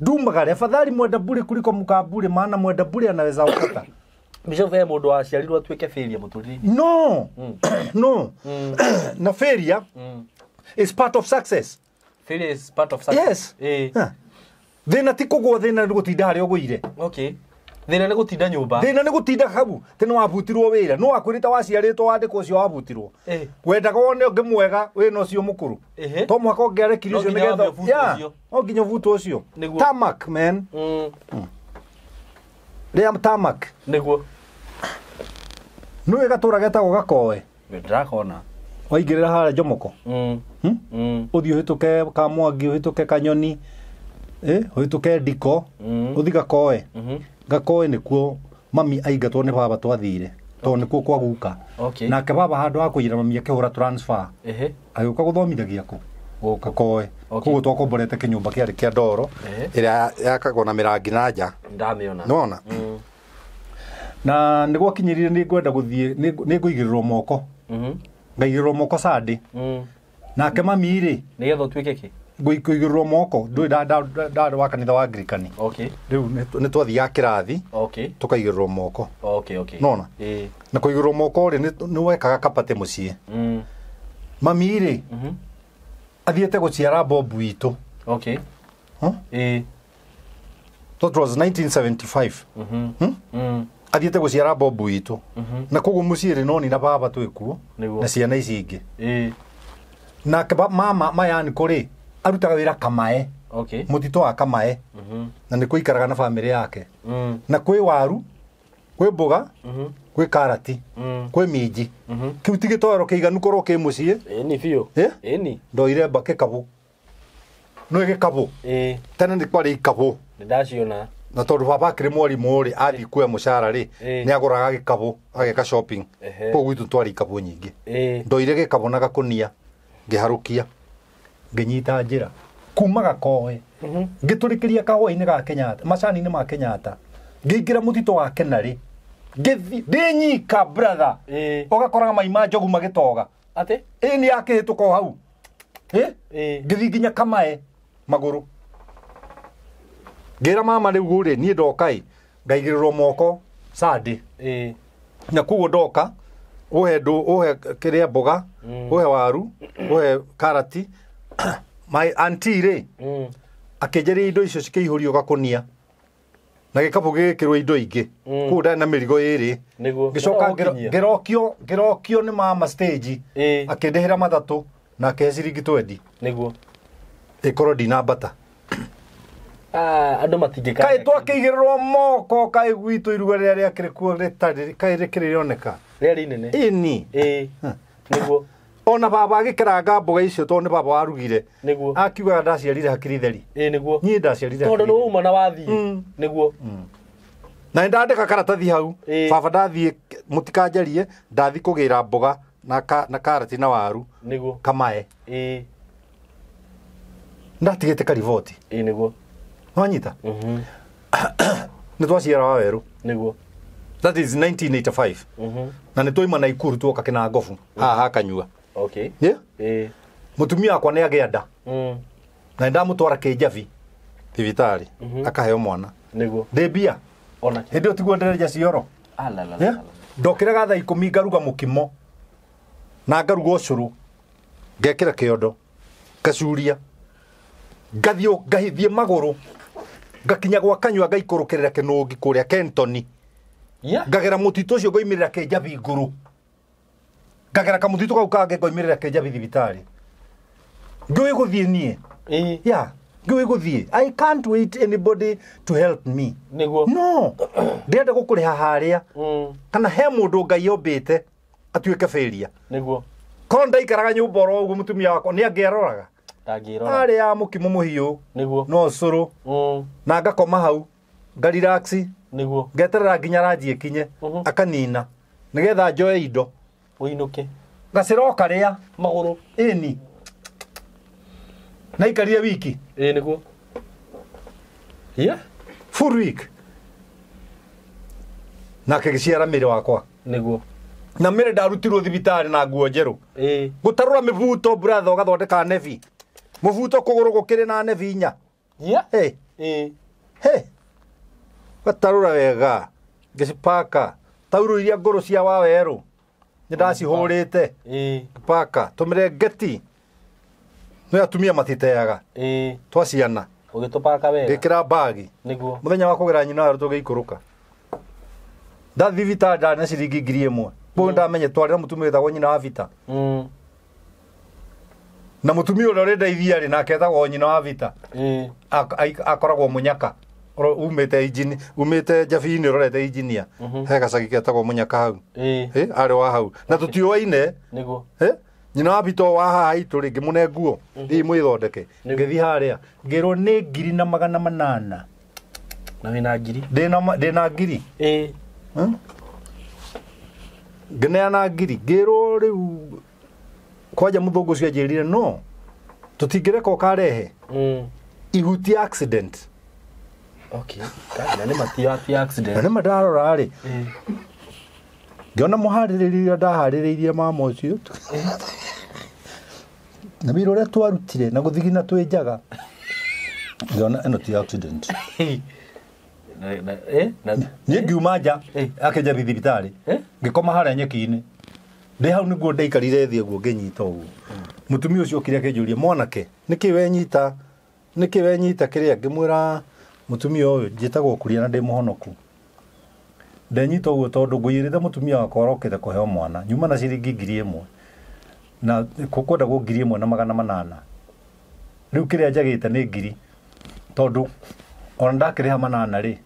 Ndumagare afadhali mwenda bure kuliko mkabure maana mwenda bure anaweza ukata. Bishop he mũndũ waciarirwo atuĩke failure mũtũrĩre-inĩ. No. No. Mm. Na failure Mm. is part of success. Failure is part of success. Yes. Ĩĩ. Huh. Thĩna ti kũgũa, thĩna nĩ gũtinda harĩa ũgũire. Okay. Thĩna nĩ gũtinda nyũmba. Thĩna nĩ gũtinda hau tĩ nĩ wabutirwo wĩra. Nĩ wakwĩrĩte waciarĩtwo wandĩkwo ũcio wabutirwo. Ĩĩ. Wendaga wone ũngĩ mwega wĩna ũcio mũkũrũ. Ĩhĩ. To mũhaka ũngĩarekirie No ũcio nginya wambe nĩgetha ũbutwo Yeah, ũcio. no nginya ũbutwo ũcio. Nĩguo. Tarmac man. Mm. Rĩa tarmac. Nĩguo. Nĩ gatũra getagwo Gakoe. Ndĩrakona. Waingĩrĩra harĩa Jomoko. Mm. Hmm? Mm. Ũthiĩ ũhĩtũke Kamwangi, ũhĩtũke Kanyoni, ũhĩtũke Ndiko, Mm. ũthiĩ Gakoe. Mhm. Gakoe nĩkuo mami aingatwo nĩ baba twathire tondũ nĩkuo kwa guka. Okay. Nake baba handũ ha kũiyĩra mami akĩhũra transfer. Ĩhĩ. Agĩũka gũthomithagia kũ? Gũkũ. Gakoe. Okay. Koguo twakomborete kĩnyũmba kĩarĩ kĩa ndoro Ehe. ĩrĩa yakagwo na mĩrangi na nja. Ndamĩona. Nĩwona? Mm. Na nĩ gwakinyĩrire nĩ ngwenda gũthiĩ nĩ ngũigĩrĩrwo moko. Mhm. Ngaigĩrĩrwo moko Sunday. Mm. Nake mami rĩ Nĩgetha ũtuĩke kĩ? ngũigĩrĩrwo moko ndũĩ ndarĩ wa kanitha wa Anglikani. Okay. Rĩu nĩ twathiaga kĩrathi Okay. tũkaigĩrĩrwo moko. Okay, okay. Nona? Ĩĩ. Na kũigĩrĩrwo moko rĩ nĩ wekaga kabati mũciĩ. Mm. Mami rĩ Mhm. athiĩte gũciara bobu witũ. Okay. Huh? Ĩĩ. That was 1975. Mhm. Hmm? Mm. Athiĩte gũciara bobu witũ. Mhm. Na koguo mũciĩ rĩ noni na baba twĩkuo Nĩguo. na ciana ici ingĩ. Ĩĩ. Nake mama mayaniko rĩ arutaga wĩra Kamae, Okay. mũtitũ wa Kamae Mhm. na nĩ kũikaraga na bamĩrĩ yake. Mm. Na kwĩ waru, kwĩ mboga, Mhm. kwĩ karati, Mm. kwĩ minji. Mhm. Kĩu ti gĩtoero kĩiganu korwo kĩ mũciĩ. Ĩni biũ. Ĩ? Ĩni. Ndoire mba gĩkabũ. Nĩ gĩkabũ. Ĩĩ. Tene nĩ kwarĩ ikabũ. Nĩ ndaciona. Na tondũ baba akĩrĩ mwarimũ rĩ athiĩ kuoya mũcara rĩ Ĩ. nĩ agũraga gĩkabũ ageka shopping. Ehe. Koguo gwitũ twarĩ ikabũ nyingĩ. Ĩĩ. Ndoire gĩkabũ na gakũnia ngĩharũkia ngĩnyita njĩra kuma Gakoe Mhm. ngĩtũrĩkĩria kahũa-inĩ ga Kenyatta macani-inĩ ma Kenyatta ngĩingĩra mũtitũ wa Kenarĩ ngĩthiĩ ndĩ nyika brother. Ĩĩ. Ũgakoraga mai ma njogu magĩtoga. Atĩ? Ĩ nĩ yakĩhĩtũka o hau. Ĩ? Ĩĩ. Ngĩthiĩ nginya Kamae magũrũ. Ngĩra mama rĩu rĩ niĩ ndoka ĩ ngaigĩrĩrwo moko Sunday. Ĩĩ. Na koguo ndoka ũhe ndũ ũhe kĩrĩa mboga Mm. ũhe waru ũhe karati. My auntie rĩ Mm. akĩnjĩrĩria indo icio cikĩihũrio gakũnia. Na gĩkabũ gĩgĩkĩrwo indo ingĩ. Kũu ndarĩ na mĩrigo ĩrĩ. Nĩguo. Ngĩcoka Ũkinyia. ngĩrokio nĩ mama stage. Akĩndĩhĩra matatũ na akĩhe ciringi 20. Nĩguo. Ĩkorwo ndinambata. Andũ matingĩka. Kaĩ twakĩigĩrĩrwo moko kaĩ gwitũ iruga rĩrĩa rĩakĩrĩ kuo rĩtarĩ kaĩ rĩkĩrĩ rĩoneka. Rĩarĩ inene. Ĩni. Nĩguo. Ona baba agĩkeranga mboga icio tondũ nĩ baba warugire. Nĩguo. Akiugaga ndaciarire hakiri theri. Nĩguo. Niĩ ndaciarire. Tondũ nĩ wauma na wathiĩ. Nĩguo. Na nĩndandĩka karatathi hau. Baba ndathiĩ mũtikanjarie ndathiĩ kũgĩra mboga na karati na waru. Nĩguo. Kamae. Ndatigĩte kariboti. Nĩguo. Nwanyita? Nĩ twaciara wa werũ. Nĩguo. That is 1985. Na nĩ twaima Naikuru tuoka Kĩnangobu. Haha hakanyua. Okay. Yeah? Mũtumia wakwa nĩ agĩa nda. Na nĩndamũtwara Kĩnjabi thibitarĩ akaheo mwana. Nĩguo. Ndĩ mbia. Ona Hĩndĩ ĩyo tiguo ndereja cioro. Ala. Ndokĩraga thaa 10 ngaruga mũkimo na ngaruga ũcũrũ ngekĩra kĩondo ngacuria ngathiĩ ngahithie magũrũ ngakinya gwa kanyua ngaikũrũkĩrĩra kĩnũngi kũrĩa Kentoni. Ngagera mũtitũ ũcio ngoimĩrĩra Kĩnjabi ngũrũ. Ngagera kamũtitũ kau kangĩ ngoimĩrĩra Kĩnjabi thibitarĩ. Ngĩũĩ gũthiĩ niĩ. Yeah, ngĩũĩ gũthiĩ. I can't wait anybody to help me. Nĩguo. No. Ndĩrenda gũkũrĩha harĩa. Kana he mũndũ Ngai ombĩte atuĩke failure. Nĩguo. Korwo ndaikaraga nyũmba oro ũguo mũtumia wakwa nĩ angĩaroraga. Ndangĩrora. Harĩa ya mũkimo mũhiũ. Nĩguo. No ũcũrũ. Na ngakoma hau. Ngarelax. Nĩguo. Ngeterera nginya ranji ĩkinye. Akanina. Nĩgetha njoe indo. Ũinũke. Gacĩra o karĩa. Magũrũ. Ĩni. Na ikarire wiki. Nĩguo. Yeah. Full week. Na akĩgĩciara mĩrĩ wakwa. Nĩguo. Na mĩrĩ ndarutirwo thibitarĩ na nguo njerũ. Gũtarũra mĩbuto brother ũgathondeka nebi. Mũbuto kũgũrũ gũkĩrĩ na nebi inya. Yeah. Hey. Hey. Gatarũra wega. Ngĩcipaka. Taurũ iria ngũrũ cia wa werũ. Nĩ ndacihũrĩte. Paka. Tũmĩrengeti. No atumia matiteaga. Twaciana. Ũgĩtũpaka wega. Ngĩkĩra mbagi. Nĩguo. Mũthenya wa kũgĩra nyina werũ tũgĩikũrũka. Ndathiĩ thibitarĩ ndarĩ na ciringi 1000. Kũu ndamenye twarĩ na mũtumia wĩtagwo nyina wa Vita. Na mũtumia ũrĩa ũrĩ ndeithia rĩ nake etagwo nyina wa Vita. Akoragwo Mũnyaka. Umĩte injini, umĩte Njabi-inĩ ũrorete injinia. He gacagi ketagwo Mũnyaka hau. Arĩ wa hau. Na tũtiũaine. Nĩguo. Nyina wa Vita wa haha itũ rĩ ngĩmũne nguo. Thiĩ mwĩthondeke. Ngĩthiĩ harĩa. Ngĩrwo nĩ 1800. Na wĩna ngiri? Ndĩna ngiri. Ngĩneana ngiri. Ngĩrwo rĩu kwanja mũthũngũ ũcio anjĩrire no tũtingĩreka ũkarehe ihuti accident. Okay. Na nĩ matia ti accident. Na nĩ mandarora rĩ. Ngĩona mũharĩrĩria ũrĩa ndaharĩrĩirie mama ũcio. Na wĩra ũrĩa twarutire na gũthigina twĩ njaga. Ngĩona ĩno ti accident. Niĩ ngiuma nja akĩnja thibitarĩ. Ngĩkoma harĩa nyeki-inĩ. Ndĩ hau nĩguo ndaikarire thĩ ũguo ngĩnyita ũguo. Mũtumia ũcio okire akĩnjũria mwanake nĩkĩ wenyita nĩkĩ wenyita kĩrĩa ngĩmwĩra mũtumia ũyũ njĩtagwo Kuria na ndĩ mũhonoku. Ndenyita ũguo tondũ ngũiyĩrĩte mũtumia wakwa arokĩte kũheo mwana nyuma na ciringi 1000 na kwendagwo 1800. Rĩu kĩrĩa njagĩte nĩ ngiri tondũ ona ndakĩrĩha 800 rĩ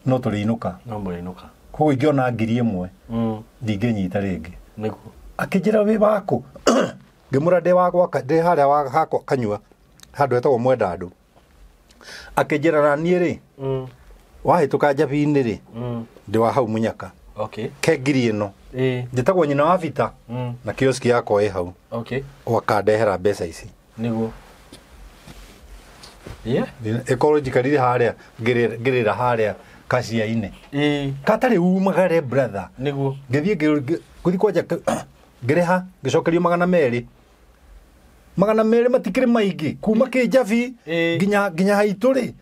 no tũrĩinũka. No mũrĩinũka. Koguo ingĩona 1000 ndingĩnyita rĩngĩ. Nĩguo. Akĩnjĩra wĩ waku. Ngĩmwĩra ndĩ wa gwaka ndĩ harĩa wa hakwa kanyua handũ hetagwo Mwendandũ. Akĩnjĩra na niĩ rĩ wahĩtũka Njabi-inĩ rĩ ndĩ wa hau Mũnyaka. Okay. Ke ngiri ĩno. Njĩtagwo nyina wa Vita na kioski yakwa ĩ hau. Okay. Wakandehera mbeca ici. Nĩguo. Yeah. Ĩkorwo njikarire harĩa ngĩrĩra harĩa kacia-inĩ. Katarĩ umagare brother. Nĩguo. Ngĩthiĩ ngũthiĩ kwanja ngĩrĩha ngĩcokerio 200. 200 matikĩrĩ maingĩ kuma Kĩnjabi nginya haitũ rĩ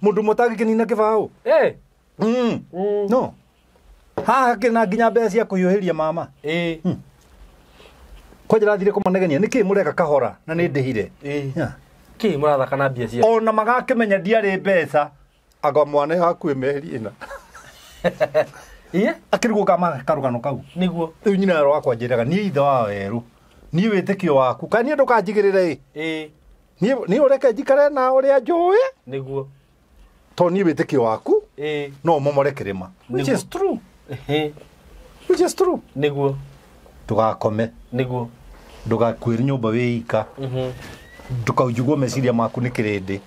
mũndũ ũmwe ũtangĩkĩnina kĩbaũ. No. Haha hakĩrĩ na nginya mbeca cia kũhiũhĩria mama. Kwanja ndathire kũmanegenia nĩkĩ mũreka kahora na nĩ ndĩhire. Kĩ mũrathaka na mbia cia. Ona magakĩmenya ndiarĩ mbeca. Anga mwana hakuĩ mĩeri 4. Iye? Akĩrigwo kama karũgano kau. Nĩguo. Rĩu nyina wakwa njĩraga niĩ ithe wa werũ. Niĩ wĩtĩkio waku kana niĩ ndũkanjigĩrĩre ĩ. Ĩĩ. Niĩ ũreke njikare na ũrĩa njũĩ. Nĩguo. Tondũ niĩ wĩtĩkio waku Ĩĩ. no ũmomore kĩrĩma. Which is true. Ĩhĩ. Which is true. Nĩguo. Ndũgakome. Nĩguo. Ndũgakuĩre nyũmba wĩ ika. Ndũkaunjugwo meciria maku nĩ kĩrĩndĩ.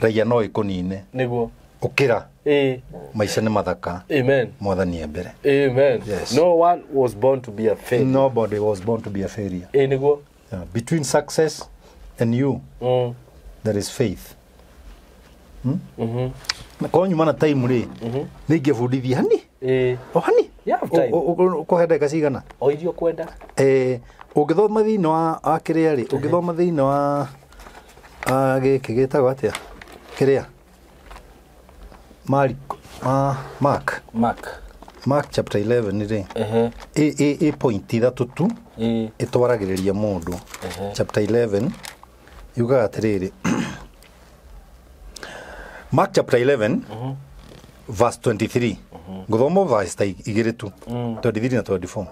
Raia no ĩkũnine. Nĩguo. Ũkĩra. Ĩĩ. Maica nĩ mathaka. Amen. Mwathani e mbere. Amen. Yes. No one was born to be a failure. Nobody was born to be a failure. Ĩĩ nĩguo. Yeah. Between success and you, there is faith. Na korwo nyuma na time rĩ, nĩ ingĩbundithia hani. Ĩĩ. O hani. You have time. Ũkũhe ndagĩka cigana? O iria ũkwenda. Ũngĩthoma thĩinĩ wa kĩrĩa rĩ, ũngĩthoma thĩinĩ wa gĩkĩ gĩtagwo atĩa? Kĩrĩa? Mark. Mark. Mark chapter 11 rĩ. Ehe. Ĩ point 3 tu. Ĩĩ. Ĩtwaragĩrĩria mũndũ. Chapter 11 yugaga atĩrĩrĩ. Mark chapter 11 verse 23. Ngũthoma verse ta 2 tu. 23 na 24.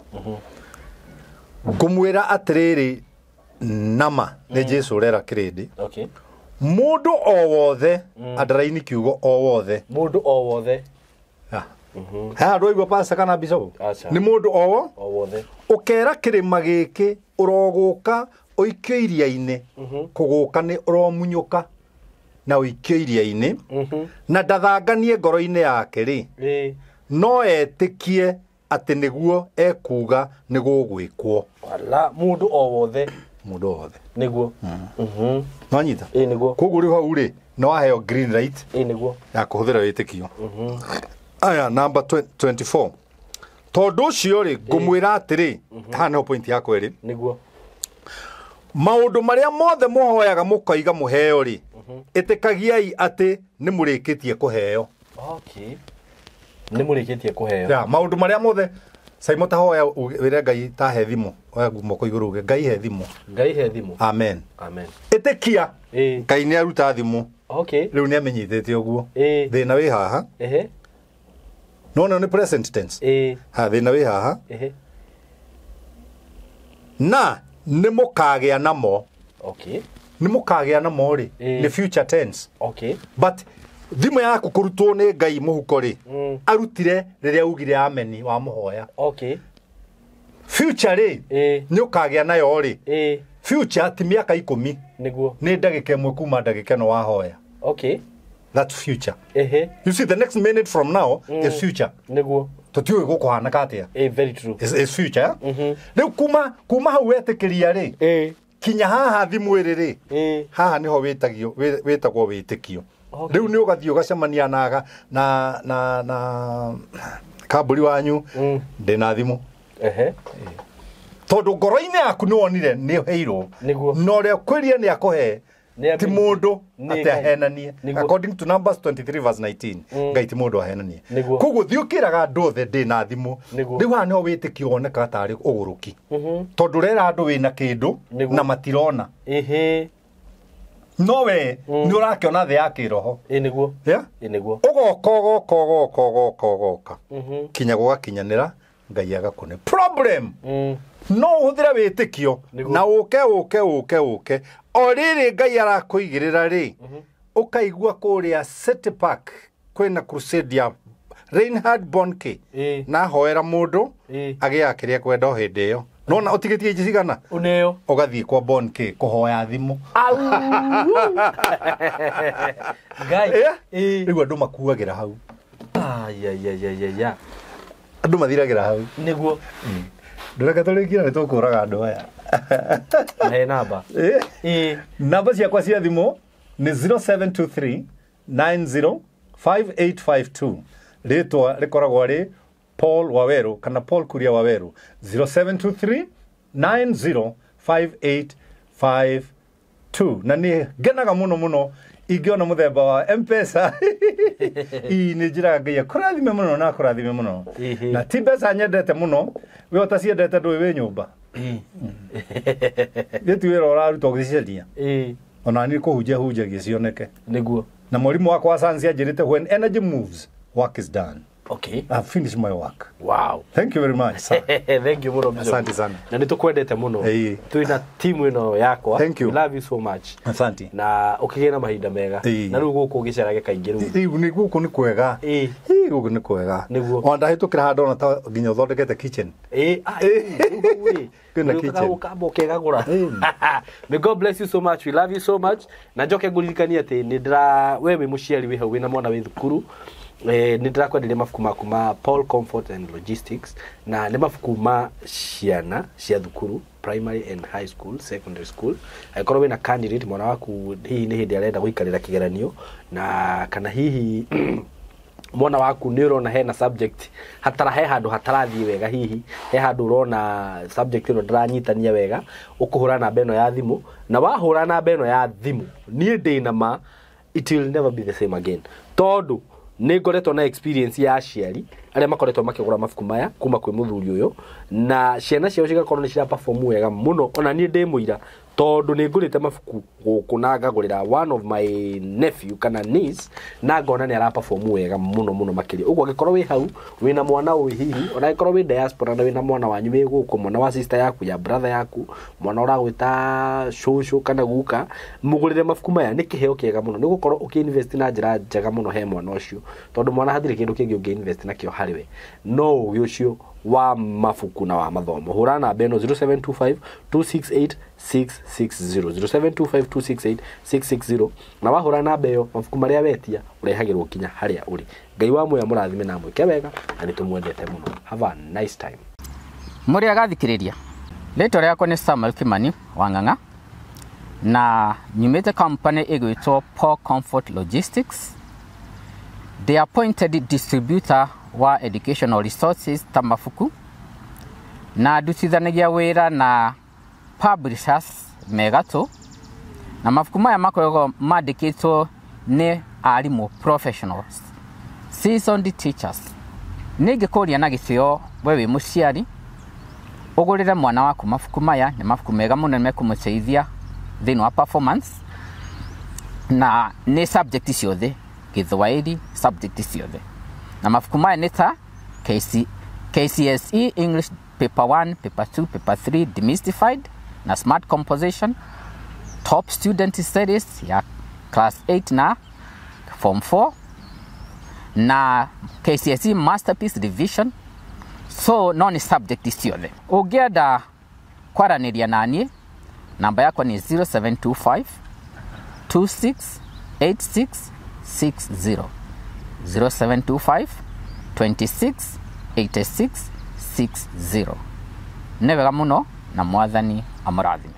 Ngũmwĩra atĩrĩrĩ nama nĩ Jesũ ũrera kĩrĩndĩ. Okay. Mũndũ o wothe underline kiugo o wothe. Mũndũ o wothe. Haha ndwaigua pastor kana bishop? Aca. Nĩ mũndũ o O wothe. Ũkera kĩrĩma gĩkĩ ũrogũka ũikio iria-inĩ. Kũgũka nĩ ũromunyũka na ũikio iria-inĩ. Na ndathanganie ngoro-inĩ yake rĩ. Ĩĩ. No etĩkie atĩ nĩguo ekuga nĩ gũgwĩkwo. Wala mũndũ o wothe. Mũndũ o wothe. Nĩguo. Nwanyita? Ĩĩ nĩguo. Koguo rĩu hau rĩ, nĩ waheo green light Ĩĩ nĩguo. ya kũhũthĩra wĩtĩkio. Aya number 24. Tondũ ũcio rĩ, ngũmwĩra atĩrĩ, haha nĩho point yakwa ĩrĩ. Nĩguo. Maũndũ marĩa mothe mũhoyaga mũkoiga mũheo rĩ, ĩtĩkagiai atĩ nĩ mũrĩkĩtie kũheo. Okay. Nĩ mũrĩkĩtie kũheo. Ya, maũndũ marĩa mothe Saimo ta hoya wĩre Ngai ta he thimũ, oya moko igũrũ uge Ngai he thimũ. Ngai he thimũ. Amen. Amen. Ĩtĩkia. Ĩĩ. Ngai nĩ aruta thimũ. Okay. Rĩu nĩ amenyithĩtie ũguo. Ĩĩ. Thĩna wĩ haha. Ehe. No no nĩ present tense. Ĩĩ. Ha thĩna wĩ haha. Ehe. Na nĩ mũkagĩa namo. Okay. Nĩ mũkagĩa namo rĩ, Ĩĩ. nĩ future tense. Okay. But thimũ yaku kũrutwo nĩ Ngai mũhuko rĩ, arutire rĩrĩa ugire ameni wa mũhoya. Okay. Future rĩ, Ĩĩ. nĩ ũkagĩa nayo rĩ. Ĩĩ. Future ti mĩaka 10. Nĩguo. Nĩ ndagĩka 1 kuma ndagĩka ĩno wahoya. Okay. That's future. Ehe. You see, the next minute from now is future. Nĩguo. Tũtiũĩ gũkũhanĩka atĩa. Ĩĩ, very true. Is future. Rĩu kuma hau wetĩkĩria rĩ, Ĩĩ. kinya haha thimũ ĩrĩ rĩ, Ĩĩ. haha nĩho wĩtagio wĩtagwo wĩtĩkio. Okay. Rĩu nĩ ũgathiĩ ũgacemania na kambũri wanyu ndĩna thimũ. Ehe. Tondũ ngoro-inĩ yaku nĩ wonire nĩ ũheirwo. Nĩguo. Na ũrĩa ũkwĩrire nĩ akũhe Nĩ ti mũndũ Nĩ atĩ Ngai. ahenanie. Nĩguo. According to Numbers 23 verse 19, Ngai ti mũndũ ahenanie. Nĩguo. Koguo thiĩ ũkĩraga andũ othe ndĩ na thimũ. Nĩguo. Rĩu haha nĩho wĩtĩkio wonekaga tarĩ ũgũrũki. Tondũ ũrera andũ wĩna kĩndũ Nĩguo. na matirona. Ehe. No we nĩ ũrakĩona thĩ ya kĩroho. Ĩĩ nĩguo. Yeah? Ĩĩ nĩguo. Ũgoka ũgoka ũgoka ũgoka ũgoka. Kinya gũgakinyanĩra Ngai agakũne. Problem. No ũhũthĩre wĩtĩkio Nĩguo. na ũke ũke ũke ũke o rĩrĩ Ngai arakũigĩrĩra rĩ, ũkaigua kũrĩa City Park kwĩna crusade ya Reinhard Bonnke Ĩĩ. na hoera mũndũ Ĩĩ. agĩaga kĩrĩa kwenda o hĩndĩ ĩyo. Nona ũtigĩtie inji cigana Ũneo. ũgathiĩ kwa Bonnke kũhoya thimũ. Au. Ngai. Ĩĩ. Rĩu andũ makuagĩra hau. Ai. Andũ mathiragĩra hau. Nĩguo. Ndũreke tũrĩkie na nĩtũkũraga andũ aya. He namba. Ĩĩ. Ĩĩ. Namba ciakwa cia thimũ nĩ 0723 90 5852. Rĩtwa rĩkoragwo rĩ Paul Waweru kana Paul Kuria Waweru. 0723 90 5852. Na nĩ ngenaga mũno mũno ingĩona mũthemba wa M-Pesa. Ii nĩ njĩraga Ngai akũrathime mũno na akũrathime mũno. Ĩhĩ. Na ti mbeca nyendete mũno, we ũtaciendete ndũĩ wĩ nyũmba. Ĩĩ. Gĩti wĩra ũraruta ũgĩcicaria. Ĩĩ. Ona niĩ kũhunjia hunjagia cioneke. Nĩguo. Na mwalimu wakwa wa science anjĩrĩte, "When energy moves, work is done." I've finished my work. Thank you very much, sir. Thank you mũno, Bishop. Asante sana. Na nĩ tũkwendete mũno. Twĩna timu ĩno yakwa. Thank you. We love you so much. Asante. Na ũkĩgĩe na mahinda mega. Na rĩu gũkũ ũgĩcerage kaingĩ rĩu. Rĩu nĩ gũkũ nĩ kwega. Ĩ, gũkũ nĩ kwega. Nĩguo. Ona ndahĩtũkĩra handũ ona ta nginya ũthondekete kitchen. Ĩ, ah, rĩu ĩ. Kwĩna Rĩu kitchen. ũkamba ũkegagũra. May God bless you so much. We love you so much. Na njoke ngũririkanie atĩ nĩ ndĩra we wĩ mũciari wĩ hau wĩna mwana wĩ thukuru, nĩ ndĩrakwenderia mabuku maku ma Paul Comfort and Logistics, na nĩ mabuku ma ciana cia thukuru, primary and high school, secondary school. Angĩkorwo wĩna candidate, mwana waku hihi nĩ hĩndĩ arenda gũikarĩra kĩgeranio, na kana hihi mwana waku nĩ ũrona hena subject hatara, he handũ hatarathiĩ wega, hihi he handũ ũrona subject ĩno ndĩranyitania wega, ũkũhũra namba ĩno ya thimũ. Na wahũra namba ĩno ya thimũ, niĩ ndĩ na ma it will never be the same again, tondũ nĩ ngoretwo na experience ya aciari arĩa makoretwo makĩgũra mabuku maya kuma kwĩ mũthuri ũyũ, na ciana ciao cigakorwo nĩ cira perform wega mũno. Ona niĩ ndĩ mũira, tondũ nĩ ngũrĩte mabuku gũkũ na ngagũrĩra one of my nephew kana niece, na ngona nĩ ara perform wega mũno mũno makĩria. Ũguo angĩkorwo wĩ hau wĩna mwana ũyũ, hihi ona angĩkorwo wĩ diaspora na wĩna mwana wanyu wĩ gũkũ, mwana wa sister yaku, ya brother yaku, mwana ũragwĩta cũcũ kana guka, mũgũrĩre mabuku maya. Nĩ kĩheo kĩega mũno, nĩ gũkorwo ũkĩ-invest na njĩra njega mũno he mwana ũcio, tondũ mwana hatirĩ kĩndũ kĩngĩ ũngĩ-invest nakĩo harĩ we no ũgĩ ũcio wa mabuku na wa mathomo. Hũra namba ĩno, 0725 268 660, 0725 268 660. Na wahũra namba ĩyo, mabuku marĩa wetia ũrehagĩrwo nginya harĩa ũrĩ. Ngai wa muoya mũrathime na mwĩke wega, na nĩ tũmwendete mũno. Have a nice time. Mũrĩ agathikĩrĩria, rĩtwa rĩakwa nĩ Samuel Kimani Wang'ang'a, na nyumĩte company ĩgwĩtwo Paul Comfort Logistics. The appointed distributor wa educational resources ta mabuku, na ndutithanagia wĩra na publishers megatũ, na mabuku maya makoragwo mandĩkĩtwo nĩ arimũ professionals, seasoned teachers. Nĩ ingĩkũria na gĩtĩo, we wĩ mũciari, ũgũrĩre mwana waku mabuku maya. Nĩ mabuku mega mũno, nĩ mekũmũteithia thĩinĩ wa performance, na nĩ subject ciothe, Gĩthwaĩri, subject ciothe. Na mabuku maya nĩ ta KCSE English paper 1, paper 2, paper 3 demystified na smart composition, top student series ya class 8 na form 4, na KCSE masterpiece revision. So no nĩ subject ciothe. Ũngĩenda kwaranĩria naniĩ, namba yakwa nĩ 0725 268660, 0725 26 86 60. Nĩ wega mũno, na Mwathani amũrathime.